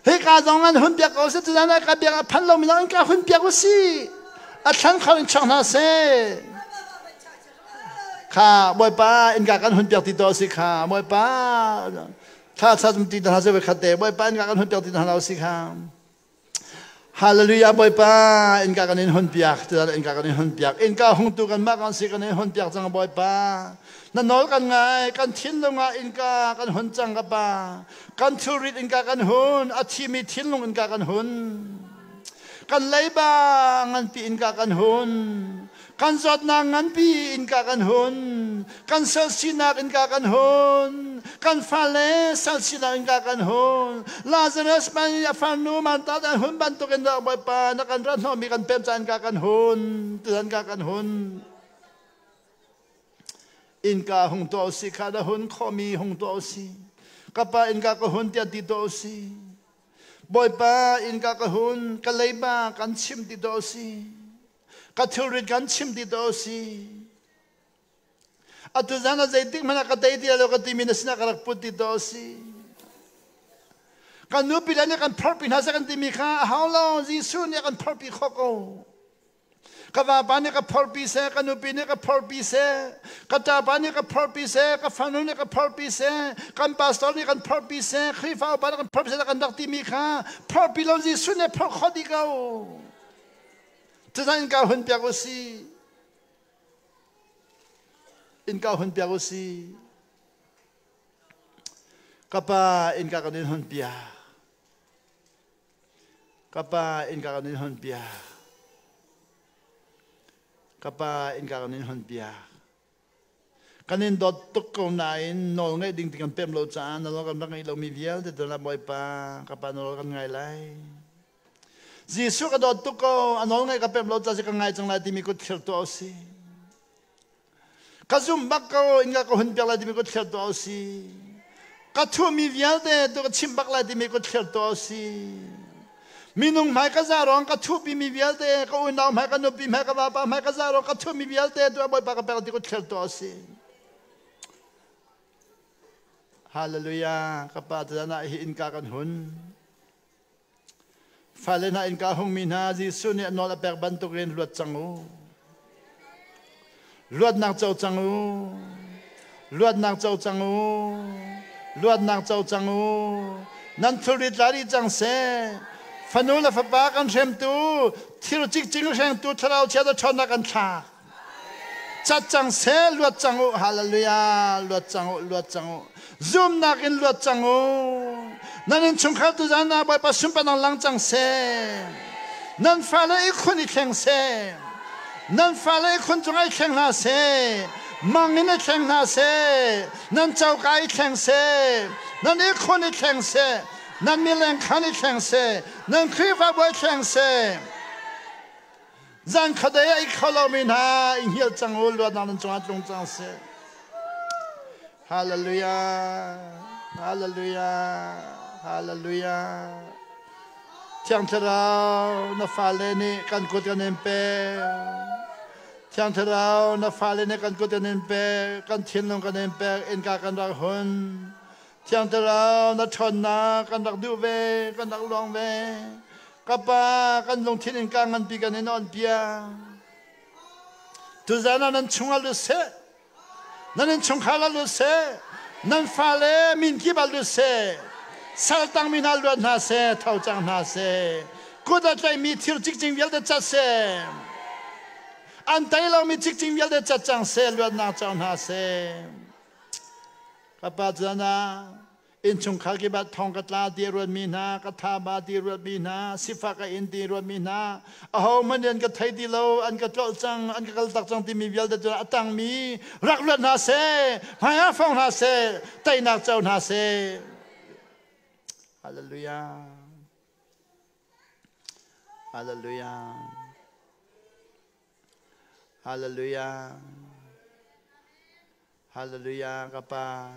Hika zong an hun piak ko si tuzan ah ka biak a phan lomi zong in ka hun piak u si. A thlan kho in chuak hna seh. Kha Bawipa innka kan hun piak ti to si kha Bawipa tha tha ti hna se khat te Bawipa innka kan hun piak ti hna si kha. Hallelujah Bawipa innka kan in hun piak tuzan innka kan in hun piak innka hungtu kan mah kan si kan in hun piak cang Bawipa na nawl kan ngai kan thinlung ah innka kan hun cang ka pa kan thilrit innka kan hun a thimi thinlung innka kan hun kan leiba nganpi innka kan hun kan zawtnak nganpi innka kan hun kan sal sinak innka kan hun kan fale sal sinak innka kan hun Lazarus man a farnu Martha an hun bantukin rak Bawipa na kan rat hnawhmi kan pem ca innka kan hun tutan ka kan hun innka hung tuah si kha na hun khomi hung tuah si kapa innka ka hun tiah ti tuah si Bawipa innka ka hun ka leiba kan chim ti tuah si ka thilrit kan chim ti to si atu zan ah zeitik hmanh ah ka tei ti lo ka timi na sinah ka rak put ti to si kan nupi le nih kan phorhpi hna seh kan timi kha a hau lo Jesuh nih a kan phorhpi khawh ko ka vapa nih ka phorhpi seh ka nupi nih ka phorhpi seh ka ṭapa nih ka phorhpi seh ka fanu nih ka phorhpi seh kan pastor nih kan phorhpi seh Khrihfa upa nih kan phorhpi seh kan rak timi kha phorhpi lo Jesuh nih phorh khawh dih ko Cucaah innka hun piak u si. Innka hun piak u si. Ka pa innka kan in hun piak. Ka pa innka kan in hun piak. Ka pa innka kan in hun piak. Kan in dawt tuk ko nain nawl ngaih ding ti kan pem lo caah na nawl kan rak ngaih lomi vialte tu na Bawipa ka pa nawl kan ngai lai. Jesuh ka dawt tuk ko a nawl ngaih ka pem lo caah ka ngai cang lai timi kut thlir tuah u si. Ka zum bak ko in ka hun piak lai timi kut thlir tuah u si. Ka thuhmi vialte tu ka chim bak lai timi kut thlir tuah u si. Minung hmai ka za rong ka thuhpi mi vialte ka unau hmai ka nupi hmai ka vapa hmai ka za rong ka thuhmi vialte tu Bawipa ka pek ti kut thlir tuah u si. Hallelujah ka pa tuzan ah hi innka kan hun. Fale hna innka hungmi hna Jesuh nih a nawl a pek bantukin luat cang u. Luatnak co cang u. Luatnak co cang u. Luatnak co cang u. Nan thilri tla dih cang seh. Fanu le fapa kan hremtu, thil cikcing hrengtu thlarau chia ṭhawnnak kan thlak. Cat cang seh, luat cang u. Hallelujah. Luat cang u, luat cang u. Zumnak in luat cang u. Nan innchungkhar tuzan ah Bawipa sunparnak lang cang seh. Nan fale i khun i thleng seh. Nan fale i khun cungah i thleng hna seh. Mang in i thleng hna seh. Nan coka i thleng seh. Nan i khun i thleng seh. Nan mileng khan i thleng seh. Nan Khrihfabu i thleng seh. Zan khat ei kho lomi hna i hngilh cang u luatnak nan cungah tlung cang seh. Hallelujah. Hallelujah. Hallelujah. Thiang Thlarau na fale nih kan kut kan in pek. Thiang Thlarau na fale nih kan kut kan in pek. Kan thinlung kan in pek. Innka kan rak hun. Thiang Thlarau na ṭhawnnak kan rak duh ve, kan rak luang ve. Ka Pa, kan lungthin in ka nganpi kan in on piak. Tuzan ah nan chungah lut seh. Nan innchungkhar ah lut seh. Nan fale min kip ah lut seh. Saltangmi hna luat hna seh, tho cang hna seh. Kut a tlaihmi thil cikcing vialte cat seh. An tei lomi cikcing vialte cat cang seh, luatnak cang hna seh. Ka pa chan ah innchungkhar kip ah thong ka tla ti a ruatmi hna, ka tha ba ti a ruatmi hna, sifak a in ti a ruatmi hna, ahohmanh an ka thei ti lo, an ka tlolh cang, an ka kaltak cang timi vialte cu a tangmi rak luat hna seh, hmai ah fong hna seh, teinak co hna seh. Hallelujah. Hallelujah. Hallelujah. Hallelujah ka Pa.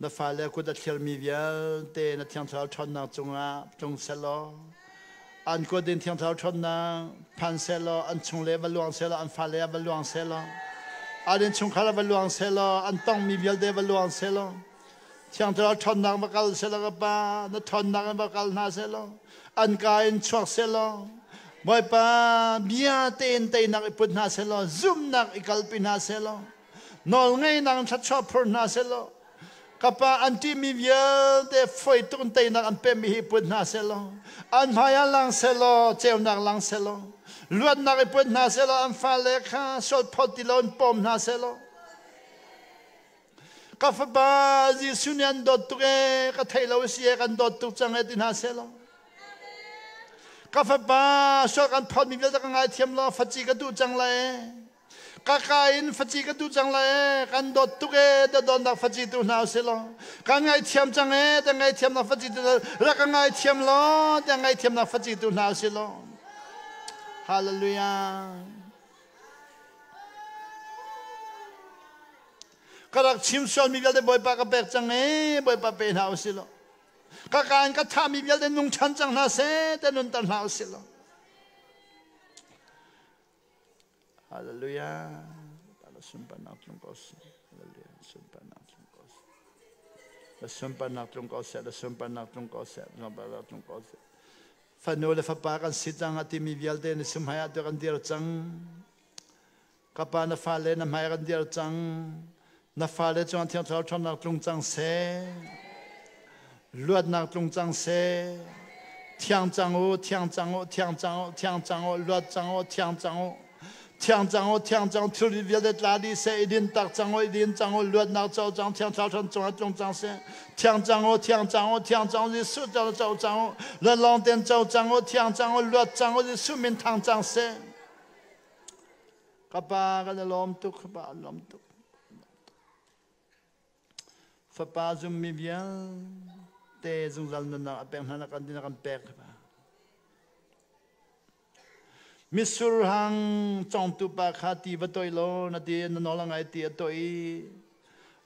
Na fale kut a thirmi vialte na Thiang Thlarau ṭhawnnak cungah tlung sehlaw, an kut in Thiang Thlarau ṭhawnnak phan sehlaw, an chungle va luang sehlaw, an fale ah va luang sehlaw, an innchungkhar ah va luang sehlaw, an tongmi vialte va luang sehlaw, Thiang Thlarau ṭhawnnak va kal selaw ka Pa, na ṭhawnnak in va kal hna selaw, an ka in chuak selaw, Bawipa bia tein teinak i put hna selaw, zumhnak i kalpi hna selaw, nawlngeihnak in thluachuah phur hna selaw, ka Pa an ṭihmi vialte foi tuk in teinak an pemmi hi put hna selaw, an hmai ah lang selaw, ceunak lang selaw, luatnak i put hna selaw, an fale kha sual phawt ti lo in pawm hna selaw, Ka fapa Jesuh nih an dawt tuk ee, ka theih lo si ee, kan dawt tuk cang ee ti hna seh law. Ka fapa sual kan phawtmi vialte ka ngaithiam law faci ka duh cang lai ee. Ka ka in faci ka duh cang lai ee, kan dawt tuk ee, da dawtnak faci tu hna usih law. Kan ngaithiam cang ee, ta ngaithiamnak faci tu rak ka ngaithiam law, ta ngaithiamnak faci tu hna usih law. Hallelujah. Ka rak chim sualmi vialte Bawipa ka pek cang ee, Bawipa pe hna usih law. Ka ka in ka thahmi vialte nung ṭhan cang hna seh, te nunter hna usih law. Hallelujah. Bawipa sunparnak tlung ko seh. Hallelujah. Sunparnak tlung ko seh. Sunparnak tlung ko seh. Sunparnak tlung ko seh. Sunparnak tlung ko seh. Fanu le fapa kan si cang a timi vialte na sumhmai ah kan dir cang. Ka pa na fale na hmai kan dir cang. Na fale cungah Thiang Thlarau ṭhawnnak tlung cang seh. Luatnak tlung cang seh. Thiang cang u, thiang cang u, thiang cang u, thiang cang u, luat cang u, thiang cang u. Thiang cang u, thiang cang thilri vialte tla dih seh, i din tak cang u, i din cang u, luatnak co cang, Thiang Thlarau ṭhawn cungah tlung cang seh. Thiang cang u, thiang cang u, thiang cang u, Jesuh co co cang u, luat lawng ten co cang u, thiang cang u, luat cang u, Jesuh min thang cang seh. Ka pa kan i lawm tuk, ka pa an lawm tuk. Fapa zummi vialte zungzal nunnak a pek hna nak kan din kan pek pa. Mitsur hang cawngtu pa kha ti va toih law na ti na nawl a ngai ti a toih i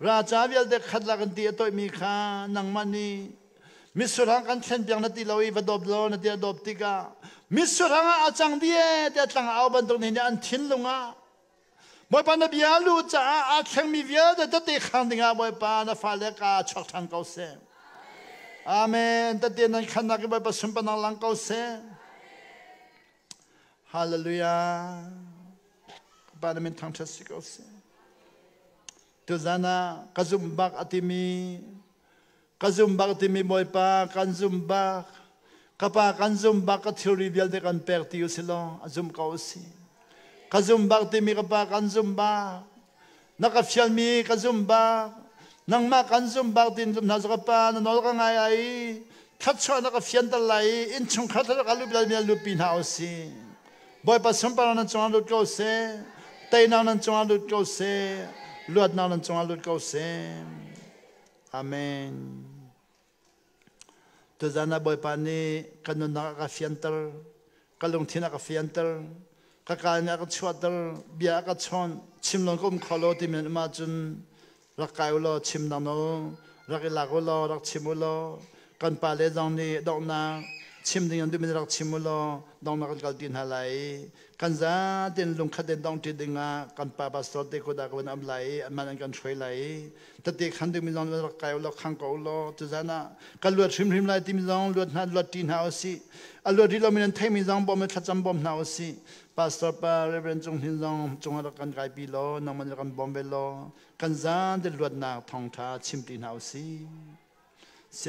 raca vialte khat lak in ti a toihmi kha nangmah nih mitsur hang kan thlen piak na ti lo i va dawp law na ti a dawp tikah mitsur hang ah a cang dih ee tiah tlang au bantuk nih an thinlung ah Bawipa na bia lu caah aa thlengmi vialte tete khang dingah Bawipa na fale ka chuak ṭhan ko seh. Amen. Tete nan khannak i Bawipa sunparnak lang ko seh. Hallelujah. Pa na min thangṭhat si ko seh. Tuzan ah ka zum bak a timi ka zum bak timi Bawipa kan zum bak ka pa kan zum bak ka thilri vialte kan pek ti usih law a zum ko usih. Ka zum bak timi ka pa kan zum bak na ka fialmi ka zum bak nangmah kan zum bak tin zum hna ka pa na nawl ka ngai ai thluachuah na ka fianter lai i innchungkhar thluachuah ka lup lai mi lupi hna usih. Bawipa sunparnak nan cungah lut ko seh. Teinak nan cungah lut ko seh. Luatnak nan cungah lut ko seh. Amen. Tuzan ah Bawipa nih kan nunnak a ka fianter, ka lungthin a ka fianter, ka kaa in a ka chuahter, bia a ka chawnh, chim lawng ka um kho lo timi nan um ahcun rak kai u law chim dang nawl rak i lak u law rak chim u law kan pale zong nih donghnak chim ding an duhmi rak chim u law donghnak kan kalpi hna lai i kan zaten lungkhat in dongṭi dingah kan pa pastor te kut ah ka van am lai i anmah an kan hruai lai i tete khan dingmi zong rak kai u law khang ko u law tuzan ah kan luat hrimhrim lai timi zong luat hna luat ṭi hna usih a luat rih lomi nan theimi zong bawm in thlacam bawm hna usih pastor pa Reverend Cung Hnin zong cungah rak kan kaipi law nangmah nih rak kan bawm ve law kan zan te luatnak thawngṭha chim ti hna usih.